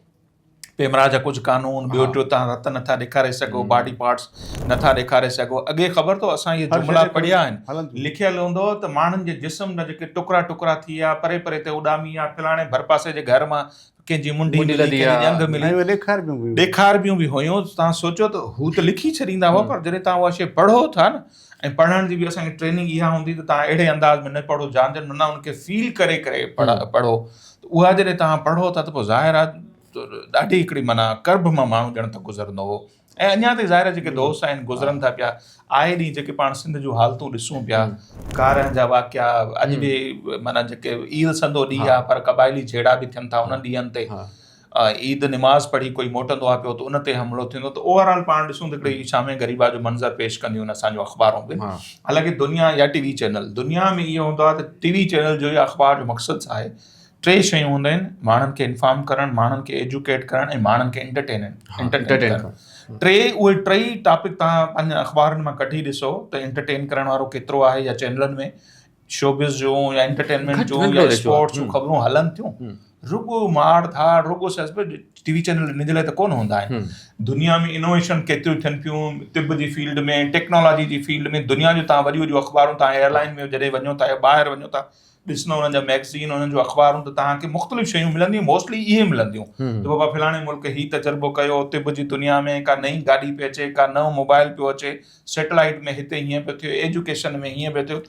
پيمرا جا ڪجهه قانون ٻيو ٽيو تان رت نٿا ڏيکاري سگهو باڊي پارٽس نٿا ڏيکاري سگهو اڳي خبر اٿو اسان اهي جملا پڙهيا آهن لکيل هوندو هو ته ماڻهن جي جسم جا جيڪي ٽڪرا ٽڪرا ٿي ويا پري پري تي اڏامي ويا فلاڻي ڀرپاسي جي گهر مان ڪنهن جي منڍي ملي ڪنهن جي ڄنگهه ملي ڏيکاربيون به هيون تان سوچيو ته هو ته لکي ڇڏيندا هئا پر جڏهن تان اها شيء پڙهو ٿا نه ۽ پڙهڻ جي به اسان کي ٽريننگ اها هوندي ته تان اهڙي انداز ۾ نه پڙهو جان جن نه ان کي فيل ڪري ڪري پڙهو ته اها جڏهن توهان پڙهو ٿا ته پوء ظاهر آهي ڏاڍي هڪڙي معنيٰ ڪرب مان ماڻهو ڄڻ ته گذرندو هو ۽ اڃا تائين ظاهر آهي جيڪي دوست آهن گذرن ٿا پيا آئي ڏينهن جيڪي پاڻ سنڌ جون حالتون ڏسون پيا ڪارنهن جا واقعا اڄ به معنيٰ جيڪي عيد سندو ڏينهن آهي پر قبائلي جهيڙا به ٿين ٿا انهن ڏينهن تي عيد نماز پڙهي ڪوئي موٽندو آهي پيو ته ان تي حملو ٿيندو ته اوور آل پاڻ ڏسون ته هڪڙي شام غريبا جو منظر پيش ڪنديون آهن اسان جون اخبارون به حالانڪه دنيا يا ٽي وي چينل دنيا ۾ اهو هوندو آهي ته ٽي وي چينل جو يا اخبار جو مقصد ڇا آهي ٽي شيون هونديون آهن ماڻهن کي انفارم ڪرڻ ماڻهن کي ايجوڪيٽ ڪرڻ ۽ ماڻهن کي انٽرٽين انٽرٽين ڪرڻ ٽي اهي ٽئي ٽاپڪ توهان پنهنجن اخبارن مان ڪڍي ڏسو ته انٽرٽين ڪرڻ وارو ڪيترو آهي يا چينلن ۾ شوبز جون يا انٽرٽينمينٽ جون يا اسپورٽس جون خبرون هلن ٿيون رڳو مار ڌاڙ رڳو ٽي وي چينل ان جي لاء ته ڪونه هوندا آهن دنيا ۾ انوويشن ڪيتريون ٿين پيون طب جي فيلڊ ۾ ٽيڪنالاجي جي فيلڊ ۾ دنيا جون تان وڏيون وڏيون اخبارون تان ايئر لائن ۾ جڏهن وڃو ٿا يا ٻاهر وڃو ٿا ڏسندو انهن جا ميگزين انهن جون اخبارون ته توهان کي مختلف شيون ملنديون موسٽلي اهي ملنديون ته بابا فلاڻي ملڪ هي تجربو ڪيو طب جي دنيا ۾ ڪا نئين گاڏي پئي اچي ڪا نئون موبائل پيو اچي سيٽلائيٽ ۾ هتي هيئن پيو ٿئي ايجوڪيشن ۾ هيئن پيو ٿئي.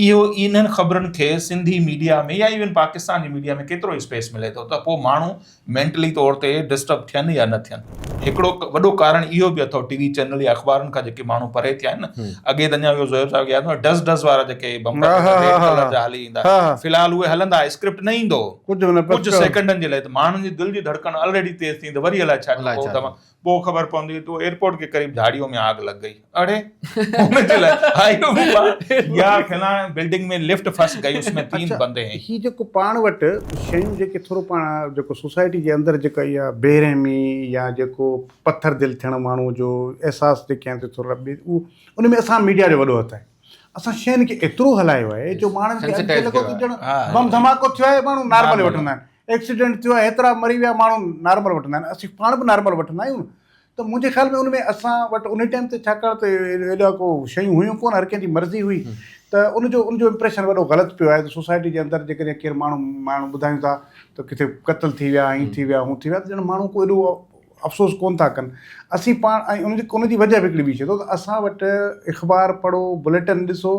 اهو انهن خبرن کي سنڌي ميڊيا ۾ يا ايون پاڪستان جي ميڊيا ۾ ڪيترو اسپيس ملي ٿو ته پوء ماڻهو مينٽلي طور تي ڊسٽرب ٿين يا نه ٿين. هڪڙو وڏو ڪارڻ اهو به اٿو ٽي وي چينل يا اخبارن کان جيڪي ماڻهو پري ٿيا آهن نه اڳي ته اڃا اهو زوهيب صاحب کي ياد هوندو ڊز ڊز وارا جيڪي بمپر ريڊ ڪلر جا هلي ايندا في الحال اهي هلندا اسڪرپٽ نه ايندو هو ڪجهه سيڪنڊن جي لاء ته ماڻهن جي دل جي ڌڙڪڻ الريڊي تيز ٿيندي وري الائي ڇا ٿيو پوء پوء خبر پوندي تو ايئرپورٽ ڪي قريب جھاڙيون ۾ آگ لگ گئي اڙي ان جي لاء آيو يا فلاڻي بلڊنگ ۾ لفٽ ڦس گئي اس ۾ تين بندي هين. هي جيڪو پاڻ وٽ شيون جيڪي ٿورو پاڻ جيڪو سوسائٽي جي اندر جيڪا اها بي رحمي يا جيڪو پٿر دل ٿيڻ ماڻهو جو احساس جيڪي آهن سي ٿورا بي اهو ان ۾ اسان ميڊيا جو وڏو هٿ آهي اسان شين کي ايترو هلايو آهي جو ماڻهن کي اڳتي لڳو ته ڄڻ بم ڌماڪو ٿيو آهي ماڻهو نارمل وٺندا آهن ايڪسيڊنٽ ٿيو آهي هيترا مري ويا ماڻهو نارمل وٺندا آهن اسين پاڻ به نارمل وٺندا آهيون ته منهنجي خيال ۾ ان ۾ اسان وٽ ان ٽائيم تي ڇاڪاڻ ته ايڏا ڪو شيون هيون ڪونه هر ڪنهن جي مرضي هئي ته ان جو ان جو امپريشن وڏو غلط پيو آهي ته سوسائٽي جي اندر جيڪڏهن ڪير ماڻهو ماڻهو ٻڌايون ٿا ته ڪٿي قتل ٿي ويا ائين ٿي ويا هون ٿي ويا ته ڄڻ ماڻهو ڪو ايڏو افسوس ڪونه ٿا ڪن اسين پاڻ ۽ ان جي ان جي وجه به هڪڙي ٻي شي اٿو ته اسان وٽ اخبار پڙهو بليٽن ڏسو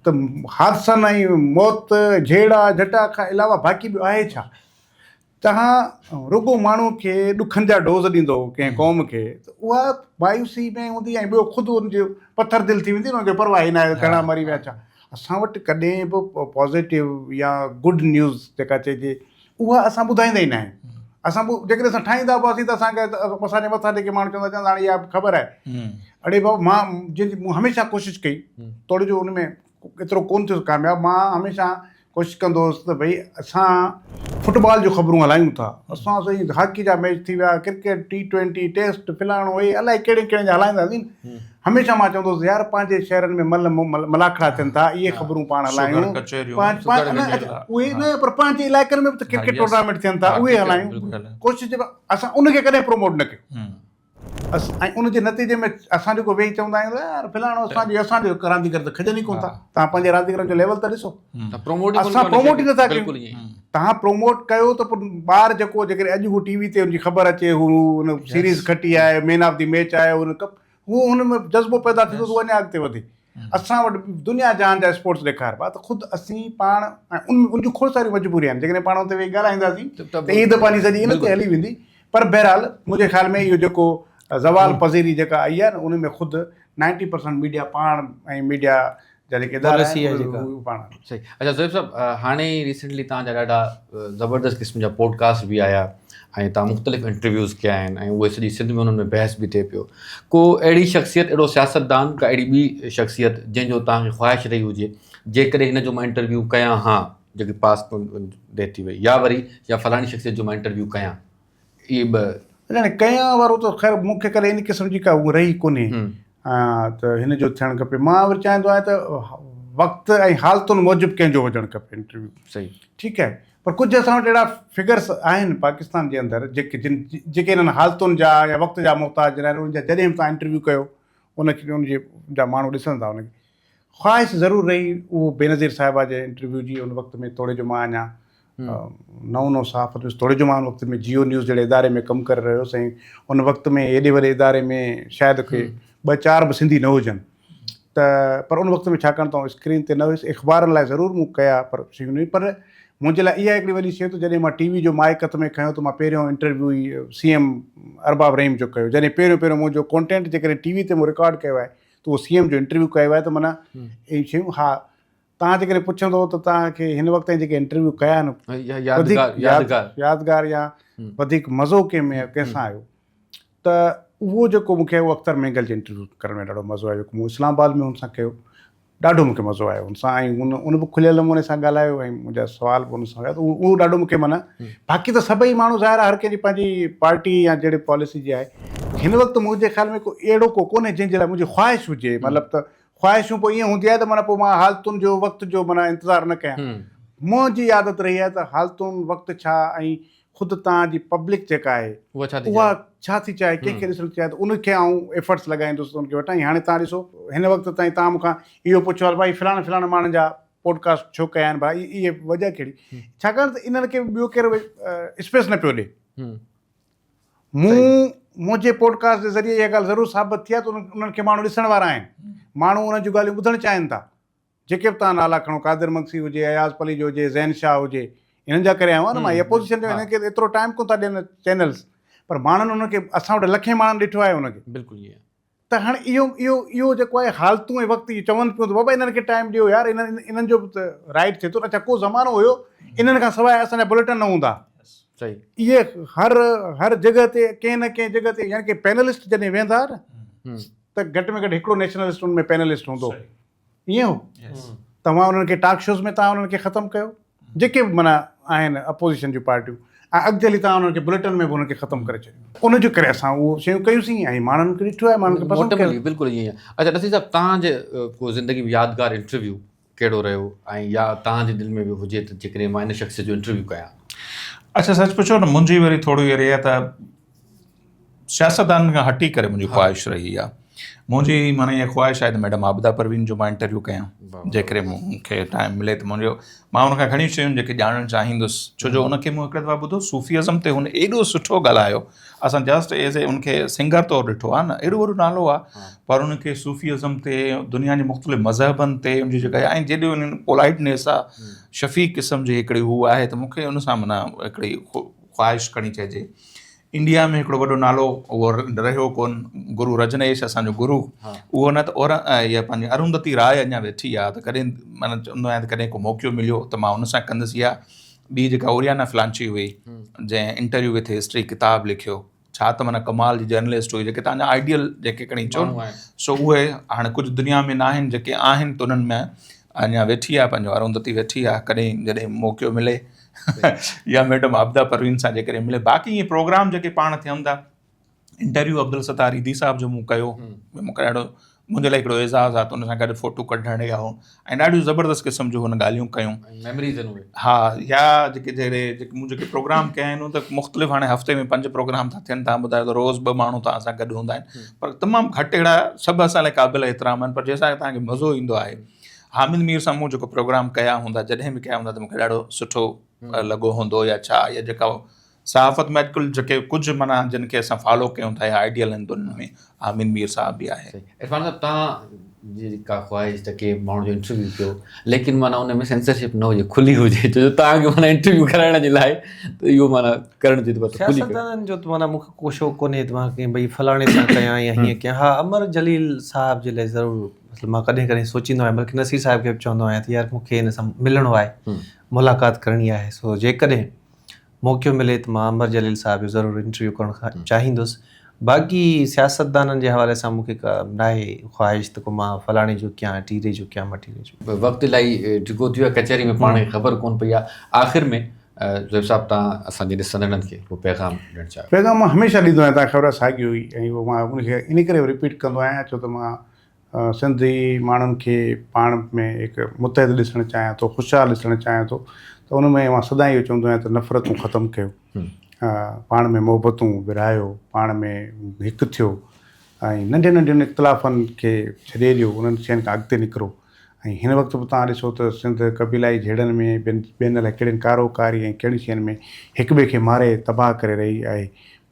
ته حادثن ۽ موت جهيڙا جهٽا کان علاوه باقي ٻيو آهي ڇا توهان رڳو ماڻهو کي ڏکن جا ڊوز ڏيندو ڪنهن قوم کي ته اها مايوسي ۾ هوندي ۽ ٻيو خود ان جو پٿر دل ٿي ويندي ان کي پرواهه ئي ناهي گهڻا مري ويا ڇا اسان وٽ ڪڏهن به پازيٽو يا گڊ نيوز جيڪا چئجي اها اسان ٻڌائيندا ئي نه آهيون اسان به جيڪڏهن اسان ٺاهيندا به هئاسين ته اسان کي اسان جي مٿان جيڪي ماڻهو چوندا چوندا هاڻي اها به خبر آهي اڙي بابا مان جن مون هميشه ڪوشش ڪئي توڙي جو ان ۾ ايترو ڪونه ٿيس ڪامياب مان هميشه ڪوشش ڪندو هوس ته ڀئي اسان فٽبال جون خبرون هلايون ٿا اسان سائين هاڪي جا ميچ ٿي ويا ڪرڪيٽ ٽي ٽوئنٽي ٽيسٽ فلاڻو هي الائي ڪهڙي ڪهڙي جا هلائينداسين هميشه مان چوندو هوس يار پنهنجي شهرن ۾ مل ملاکڙا ٿين ٿا اهي خبرون پاڻ هلايون اهي نه پر پنهنجي علائقن ۾ به ته ڪرڪيٽ ٽورنامينٽ ٿين ٿا اهي هلايون ڪوشش اسان ان کي ڪڏهن پروموٽ نه ڪيو ۽ ان جي نتيجي ۾ اسان جيڪو ويهي چوندا آهيون ته يار فلاڻو اسان جي اسان جو رانديگر ته کڄن ئي ڪونه ٿا توهان پنهنجي رانديگرن جو ليول ته ڏسو اسان پروموٽ ئي نٿا ڪيون توهان پروموٽ ڪيو ته پوء ٻار جيڪو جيڪڏهن اڄ هو ٽي وي تي ان جي خبر اچي هو ان سيريز کٽي آهي مين آف the match آيو ان ڪپ هو هن ۾ جذبو پيدا ٿيندو ته هو اڃا اڳتي وڌي. اسان وٽ دنيا جهان جا اسپورٽس ڏيکاربا ته خود اسين پاڻ ۽ ان ان جون کوڙ ساريون مجبوريون آهن جيڪڏهن پاڻ اتي ويهي ڳالهائينداسين ته عيد پنهنجي سڄي ان تي هلي ويندي پر بهرحال منهنجي خيال ۾ اهو جيڪو زوال پذيري جيڪا آئي آهي نه ان ۾ خود نائنٽي پرسنٽ ميڊيا پاڻ ۽ ميڊيا جا جيڪي ادارا آهن اهي پاڻ. صحيح اچا زوهيب صاحب هاڻي ئي ريسنٽلي توهان جا ڏاڍا زبردست قسم جا پوڊڪاسٽ به آيا ۽ توهان مختلف انٽرويوز ڪيا آهن ۽ اهي سڄي سنڌ ۾ انهن ۾ بحث به ٿئي پيو ڪو اهڙي شخصيت اهڙو سياستدان ڪا اهڙي ٻي شخصيت جنهن جو توهان کي خواهش رهي هجي جيڪڏهن هن جو مان انٽرويو ڪيان ها جيڪي پاس ڊيٿ ٿي وئي يا وري يا فلاڻي شخصيت جو مان انٽرويو ڪيان اهي ٻه. هاڻي ڪيان وارو ته خير مون کي ڪڏهن ان قسم جي ڪا هو رهي ڪونهي ته هن جو ٿيڻ کپي مان وري چاهيندو آهيان ته وقت ۽ حالتن موجب ڪنهن جو هجڻ کپي انٽرويو صحيح ٺيڪ آهي پر ڪجهه اسان وٽ اهڙا فگرس آهن پاڪستان جي اندر جيڪي جن جيڪي انهن حالتن جا يا وقت جا محتاج آهن انهن جا جڏهن به توهان انٽرويو ڪيو ان کي ان جي جا ماڻهو ڏسن ٿا ان کي خواهش ضرور رهي اهو بينظير صاحبه جي انٽرويو جي ان وقت ۾ توڙي جو مان اڃا نئون نئون صحافت ۾ توڙي جو مان ان وقت ۾ جيو نيوز جهڙي اداري ۾ ڪم ڪري رهيو هوس ۽ ان وقت ۾ ايڏي وڏي اداري ۾ شايد ڪي ٻه چار به سنڌي نه هجن ته پر ان وقت ۾ ڇاڪاڻ ته آئون اسڪرين تي نه هيس اخبارن لاء ضرور مون ڪيا پر شيون نه پر منهنجي لاء اها هڪڙي وڏي شيء ته جڏهن مان ٽي وي جو مائڪ هٿ ۾ کنيو ته مان پهريون انٽرويو ئي سي ايم ارباب رحيم جو ڪيو جڏهن پهريون پهريون منهنجو ڪونٽينٽ جيڪڏهن ٽي وي تي مون رڪارڊ ڪيو آهي ته اهو سي ايم جو انٽرويو ڪيو آهي ته معنيٰ اهي شيون ها توهان جيڪڏهن پڇندو ته توهان کي هن وقت تائين جيڪي انٽرويو ڪيا آهن وڌيڪ يادگار يا وڌيڪ مزو ڪنهن ۾ ڪنهن سان آيو ته اهو جيڪو مون کي اهو اختر مينگل جي انٽرويو ڪرڻ ۾ ڏاڍو مزو آيو جيڪو مون اسلام آباد ۾ هن سان ڪيو ڏاڍو مون کي مزو آيو هن سان ۽ هن ان به کليل نموني سان ڳالهايو ۽ منهنجا سوال به هن سان هيا ته اهو ڏاڍو مون کي معنيٰ باقي ته سڀئي ماڻهو ظاهر آهي هر ڪنهن جي پنهنجي پارٽي يا جهڙي پاليسي جي آهي هن وقت منهنجي خيال ۾ ڪو اهڙو ڪو ڪونهي جنهن جي لاء منهنجي خواهش هجي مطلب ته خواهشون پوء ائين هوندي آهي ته معنيٰ پوء مان حالتن جو وقت جو معنيٰ انتظار نه ڪيان. منهنجي عادت رهي آهي ته حالتون وقت ڇا ۽ خود تان جي پبلڪ جيڪا آهي اها ڇا ٿي چاهي ڪنهن کي ڏسڻ ٿي چاهي ته ان کي آئون ايفرٽس لڳائيندس ته ان کي وٺان ۽ هاڻي تان ڏسو هن وقت تائين تان مون کان اهو پڇيو آهي ته ڀائي فلاڻن فلاڻن ماڻهن جا پوڊڪاسٽ ڇو ڪيا آهن ڀائي اهي وجهه ڪهڙي ڇاڪاڻ ته انهن کي ٻيو ڪير اسپيس نه پيو ڏي. مون منهنجي پوڊڪاسٽ جي ذريعي اها ڳالهه ضرور ثابت ٿي آهي ته انهن کي ماڻهو ڏسڻ وارا آهن. ماڻهو انهن جون ڳالهيون ٻڌڻ چاهين ٿا. جيڪي به توهان نالا کڻو قادر مگسي هجي اياز پليجو هجي زين شاهه هجي انهن جا ڪري آيو آهيان نه مان اپوزيشن جو انهن کي ايترو ٽائيم ڪونه ٿا ڏين چينلز پر ماڻهن انهن کي اسان وٽ لکين ماڻهن ڏٺو آهي ان کي. بلڪل ائين. ته هاڻي اهو اهو اهو جيڪو آهي حالتون ۽ وقت اهي چون پيون ته بابا انهن کي ٽائيم ڏيو يار انهن انهن جو به ته رائيٽ ٿئي ٿو نه اڇا ڪو زمانو هيو انهن کان سواء اسان جا بليٽن نه هوندا صحيح. اهي هر هر جڳهه تي ڪنهن نه ڪنهن جڳهه تي يعني ڪي پينلسٽ جڏهن ويهندا نه ته گهٽ ۾ گهٽ هڪڙو نيشنلسٽ ان ۾ پينلسٽ هوندو ائين هو توهان انهن کي ٽاڪ شوز ۾ توهان انهن کي ختم ڪيو جيڪي به معنيٰ آهن اپوزيشن جون پارٽيون ۽ اڳتي هلي توهان انهن کي بليٽن ۾ به انهن کي ختم ڪري ڇڏيو ان جي ڪري اسان اهو شيون ڪيون ۽ ماڻهن کي ڏٺو آهي ماڻهن کي پسند ڪيو. بلڪل ائين ئي آهي. اڇا نصير صاحب توهان جي ڪو زندگي ۾ يادگار انٽرويو ڪهڙو رهيو ۽ يا توهان جي دل ۾ به هجي ته جيڪڏهن مان ان شخصيت جو انٽرويو ڪيان. اڇا سچ پڇو ته منهنجي وري ٿوري اهڙي آهي ته سياستدانن کان هٽي ڪري منهنجي خواهش رهي آهي منهنجي معنيٰ اها خواهش آهي ته ميڊم عابده پروين جو مان انٽرويو ڪيان جيڪڏهن مون کي ٽائيم ملي ته منهنجو مان ان کان گهڻيون شيون جيڪي ڄاڻڻ چاهيندس ڇو جو ان کي مون هڪڙي دفعا ٻڌو صوفي ازم تي هن ايڏو سٺو ڳالهايو اسان جسٽ ايز اي ان کي سنگر طور ڏٺو آهي نه ايڏو وڏو نالو آهي پر ان کي صوفي ازم تي دنيا جي مختلف مذهبن تي ان جي جيڪا ۽ جيڏي ان پولائٽنيس آهي شفيق قسم جي هڪڙي هو آهي ته مون کي ان سان معنيٰ هڪڙي خواهش کڻي چئجي انڊيا ۾ هڪڙو وڏو نالو اهو رهيو ڪون گرو رجنيش اسان جو گرو اهو نه ته اور اها پنهنجي ارونڌتي راء اڃا ويٺي آهي ته ڪڏهن معنيٰ چوندو آهيان ته ڪڏهن ڪو موقعو مليو ته مان ان سان ڪندس يا ٻي جيڪا اوريانا فلانچي هئي جنهن انٽرويو وٿ هسٽري ڪتاب لکيو ڇا ته معنيٰ ڪمال جي جرنلسٽ هئي جيڪي تنهنجا آئيڊيل جيڪي کڻي چئو سو اهي هاڻي ڪجهه دنيا ۾ ناهن جيڪي آهن ته انهن ۾ اڃا ويٺي آهي پنهنجو ارونڌتي ويٺي آهي ڪڏهن جڏهن موقعو ملي يا ميڊم عابده پروين سان جيڪڏهن ملي باقي ائين پروگرام جيڪي پاڻ ٿين ٿا انٽرويو عبدالستار ايڌي صاحب جو مون ڪيو مون کي ڏاڍو منهنجي لاء هڪڙو اعزاز آهي ته ان سان گڏ فوٽو ڪڍڻ يا هو ۽ ڏاڍيون زبردست قسم جون هن ڳالهيون ڪيون ميموريز آهن اهي ها يا جيڪي جهڙي جيڪي مون جيڪي پروگرام ڪيا آهن ته مختلف هاڻي هفتي ۾ پنج پروگرام ٿا ٿين تان ٻڌايو ته روز ٻه ماڻهو توهان سان گڏ هوندا آهن پر تمام گهٽ اهڙا سڀ اسان لاء قابل احترام آهن پر جنهن سان توهان کي مزو ايندو آهي حامد مير سان مون جيڪو پروگرام ڪيا هوندا جڏهن به ڪيا هوندا ته مون کي ڏاڍو سٺو لڳو هوندو يا ڇا يا جيڪا صحافت ۾ اڄڪلهه جيڪي ڪجهه معنيٰ جن کي اسان فالو ڪيون ٿا يا آئيڊيل آهن ته انهن ۾ حامد مير صاحب به آهي. عرفان صاحب توهان جي ڪا خواهش ته ڪنهن ماڻهو جو انٽرويو ڪيو ليڪن معنيٰ ان ۾ سينسرشپ نه هجي کلي هجي ڇو جو توهان کي معنيٰ انٽرويو ڪرائڻ جي لاء ته اهو معنيٰ ڪرڻ جي ته کلي ڪيو. سياستدانن جو ته معنيٰ مون کي ڪو شوق ڪونهي ته مان ڪنهن ڀئي فلاڻي سان ڪيان يا هيئن ڪيان ها امر جليل صاحب جي لاء ضرور مطلب مان ڪڏهن ڪڏهن سوچيندو آهيان بلڪه نصير صاحب کي به چوندو آهيان ته يار مون کي هن سان ملڻو آهي ملاقات ڪرڻي آهي سو جيڪڏهن موقعو ملي ته مان امر جليل صاحب جو ضرور انٽرويو ڪرڻ چاهيندس باقي سياستدانن جي حوالي سان مون کي ڪا ناهي خواهش ته ڪو مان فلاڻي جو ڪيان ٽيري جو ڪيان مٽيري جو. وقت الائي ڊگهو ٿي ويو آهي ڪچهري ۾ پاڻ کي خبر ڪونه پئي آهي آخر ۾ زويب صاحب توهان اسان جي ڏسندڙن کي ڪو پيغام ڏيڻ چاهيو. پيغام مان هميشه ڏيندو آهيان توهان کي خبر آهي ساڳيو ئي ۽ اهو مان ان کي ان ڪري رپيٽ ڪندو آهيان ڇو ته مان سنڌي ماڻهن کي پاڻ ۾ هڪ متحد ڏسڻ چاهيان ٿو خوشحال ڏسڻ چاهيان ٿو ته ان ۾ مان سدائين اهو چوندو آهيان ته نفرتون ختم ڪيو پاڻ ۾ محبتون ورهايو پاڻ ۾ هڪ ٿيو ۽ ننڍين ننڍين اختلافن کي ڇڏي ڏيو انهن شين کان اڳتي نڪرو ۽ هن وقت به توهان ڏسو ته سنڌ قبيلائي جهيڙن ۾ ٻين ٻين الائي ڪهڙين ڪارو ڪاري ۽ ڪهڙين شين ۾ هڪ ٻئي کي ماري تباهه ڪري رهي آهي.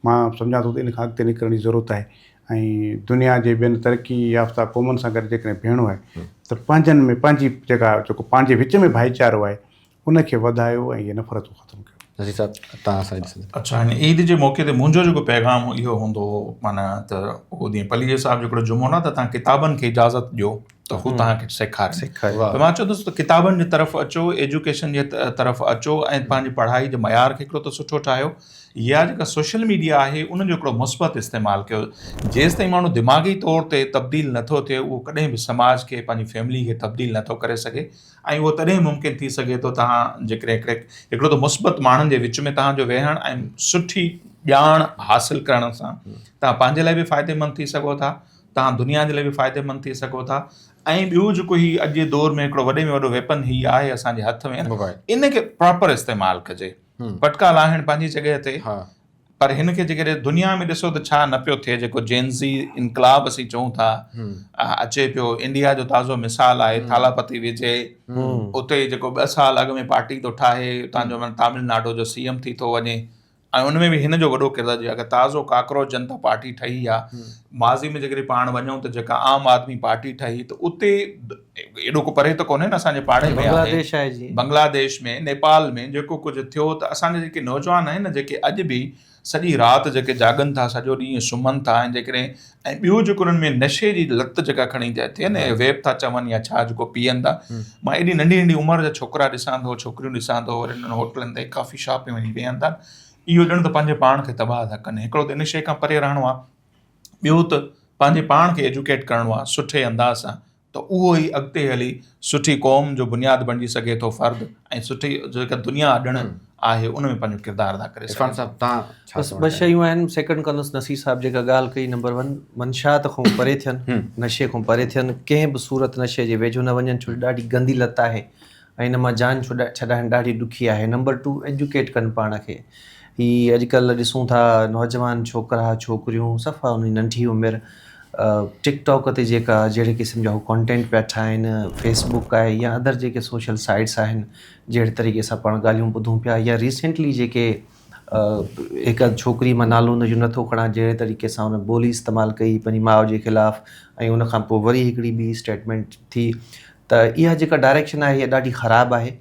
مان سمجهان ٿو ته ان کان اڳتي نڪرڻ جي ضرورت آهي ۽ دنيا جي ٻين ترقي يافته قومن سان گڏ جيڪڏهن بيهڻو آهي ته پنهنجن ۾ پنهنجي جيڪا جيڪو پنهنجي وچ ۾ ڀائيچارو آهي ان کي وڌايو ۽ اهي نفرتون ختم ڪيو. نصير صاحب توهان اسان جي ڏسندڙ. اڇا هن عيد جي موقعي تي منهنجو جيڪو پيغام اهو هوندو هو معنيٰ ته اهو جيئن پليجي صاحب جو هڪڙو جملو نه ته توهان ڪتابن کي اجازت ڏيو ته هو توهان کي سيکارين ته مان چوندس ته ڪتابن جي طرف اچو ايجوڪيشن جي طرف اچو ۽ پنهنجي پڙهائي جي معيار کي هڪڙو ته سٺو ٺاهيو يا جيڪا سوشل ميڊيا آهي ان جو هڪڙو مثبت استعمال ڪيو جيستائين ماڻهو دماغي طور تي تبديل نٿو ٿئي اهو ڪڏهن به سماج کي پنهنجي فيملي کي تبديل نٿو ڪري سگهي ۽ اهو تڏهن ممڪن ٿي سگهي ٿو توهان جيڪڏهن هڪڙي هڪڙو ته مثبت ماڻهن جي وچ ۾ توهان جو ويهڻ ۽ سٺي ڄاڻ حاصل ڪرڻ سان توهان پنهنجي لاء به فائديمند ٿي سگهو ٿا توهان دنيا جي لاء به فائديمند ٿي سگهو ٿا ۽ ٻيو جيڪو هي اڄ جي دور ۾ هڪڙو وڏي ۾ وڏو ويپن هي آهي اسان جي هٿ ۾ ان کي پراپر استعمال ڪجي پٽڪا لاهڻ پنهنجي جڳهه تي پر هن کي جيڪڏهن دنيا ۾ ڏسو ته ڇا نه پيو ٿئي جيڪو جينزي انقلاب اسين چئون ٿا اچي پيو انڊيا جو تازو مثال آهي ٿالاپتي وجي اتي جيڪو ٻه سال اڳ ۾ پارٽي ٿو ٺاهي اتان جو تامل ناڊو جو سي ايم ٿي ٿو وڃي ۽ ان ۾ به هن جو وڏو ڪردار جي اگر تازو ڪاڪروچ جنتا پارٽي ٺهي آ ماضي ۾ جيڪڏهن پاڻ وڃون ته جيڪا عام آدمي پارٽي ٺهي ته اتي ايڏو ڪو پري ته ڪونهي نه اسان جي پاڙي ۾ آهي بنگلاديش ۾ نيپال ۾ جيڪو ڪجهه ٿيو ته اسان جا جيڪي نوجوان آهن نه جيڪي اڄ به سڄي رات جيڪي جاڳن ٿا سڄو ڏينهن سمهن ٿا ۽ جيڪڏهن ۽ ٻيو جيڪو انهن ۾ نشي جي لت جيڪا کڻي ٿا ٿئي نه ويپ ٿا چون يا ڇا جيڪو پيئن ٿا مان ايڏي ننڍي ننڍي عمر جا ڇوڪرا ڏسان ٿو ڇوڪريون ڏسان ٿو وري انهن هوٽلن تي ڪافي شاپ ۾ وڃي ويهن ٿا اهو ڄڻ ته پنهنجي پاڻ کي تباهه ٿا ڪن هڪڙو ته ان شيء کان پري رهڻو آهي ٻيو ته پنهنجي پاڻ کي ايجوڪيٽ ڪرڻو آهي سٺي انداز سان ته اهو ئي اڳتي هلي سٺي قوم جو بنياد بڻجي سگهي ٿو فرد ۽ سٺي جيڪا دنيا اڏڻ آهي ان ۾ پنهنجو ڪردار ادا ڪري عرفان صاحب تان ڇا بس ٻه شيون آهن سيڪنڊ ڪندس نصير صاحب جيڪا ڳالهه ڪئي نمبر ون منشيات کان پري ٿين نشي کان پري ٿين ڪنهن به صورت نشي جي ويجهو نه وڃن ڇو جو ڏاڍي گندي لت آهي ۽ ان مان جان ڇڏائڻ ڏاڍي ڏکي آهي نمبر ٽو ايجوڪيٽ ڪن پاڻ کي هي اڄڪلهه ڏسون ٿا نوجوان ڇوڪرا ڇوڪريون صفا ان جي ننڍي عمر ٽڪ ٽاڪ تي جيڪا جهڙي قسم جا هو ڪانٽينٽ پيا ٺاهن فيس بڪ آهي يا ادر جيڪي سوشل سائيٽس آهن جهڙي طريقي سان پاڻ ڳالهيون ٻڌون پيا يا ريسينٽلي جيڪي هڪ ڇوڪري مان نالو ان جو نٿو کڻان جهڙي طريقي سان ان ٻولي استعمال ڪئي پنهنجي ماء جي خلاف ۽ ان کان پوء وري هڪڙي ٻي اسٽيٽمينٽ ٿي ته اها جيڪا ڊائريڪشن آهي اها ڏاڍي خراب آهي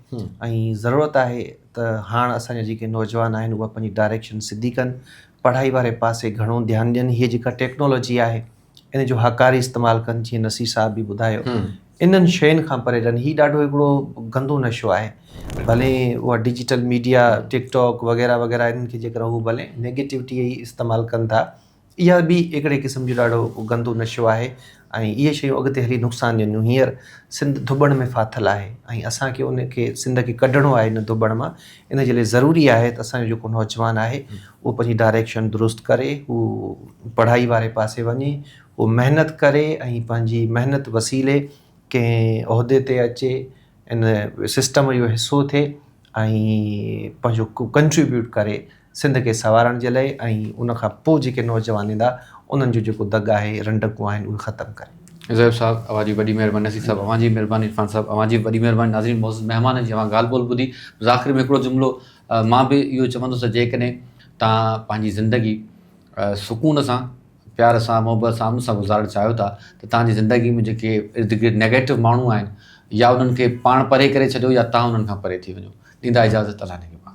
۽ ضرورت آهي ته هاڻ اسان جا جيڪي نوجوان آهن اها پنهنجي ڊائريڪشن سڌي ڪن پڙهائي واري پاسي گهڻو ڌيان ڏين هيء جيڪا ٽيڪنالاجي آهي ان جو هاڪاري استعمال ڪن جيئن نصير صاحب به ٻڌايو انهن شين کان پري رهن هي ڏاڍو هڪڙو گندو نشو آهي ڀلي اها ڊجيٽل ميڊيا ٽڪ ٽاڪ وغيره وغيره انهن کي جيڪر هو ڀلي نيگيٽوٽي ئي استعمال ڪن ٿا اها به هڪڙي قسم جو ڏاڍو گندو نشو آهي ۽ اهي شيون اڳتي هلي نقصان ڏينديون. هينئر سنڌ ڌٻڻ ۾ ڦاٿل آهي ۽ اسان کي ان کي سنڌ کي ڪڍڻو آهي ان ڌٻڻ مان. ان جي لاء ضروري آهي ته اسان جو جيڪو نوجوان آهي اهو پنهنجي ڊائريڪشن درست ڪري، هو پڙهائي واري پاسي وڃي، هو محنت ڪري ۽ پنهنجي محنت وسيلي ڪنهن عهدي تي اچي، ان سسٽم جو حصو ٿئي ۽ پنهنجو ڪنٽريبيوٽ ڪري سنڌ کي سنوارڻ جي لاء ۽ ان کان پوء جيڪي نوجوان ايندا انهن جو جيڪو دڳ آهي رنڊڪون آهن اهي ختم ڪري. زويب صاحب اوهان جي وڏي مهرباني نصير صاحب اوهان جي مهرباني عرفان صاحب اوهان جي وڏي مهرباني ناظرين معزز مهمانن جي اوهان ڳالهه ٻولهه ٻڌي بس آخر ۾ هڪڙو جملو مان به اهو چوندس ته جيڪڏهن توهان پنهنجي زندگي سڪون سان پيار سان محبت سان امن سان گذارڻ چاهيو ٿا ته توهان جي زندگي ۾ جيڪي ارد گرد نيگيٽو ماڻهو آهن يا انهن کي پاڻ پري ڪري ڇڏيو يا توهان انهن کان پري ٿي وڃو ڏيندا اجازت الله نگهبان.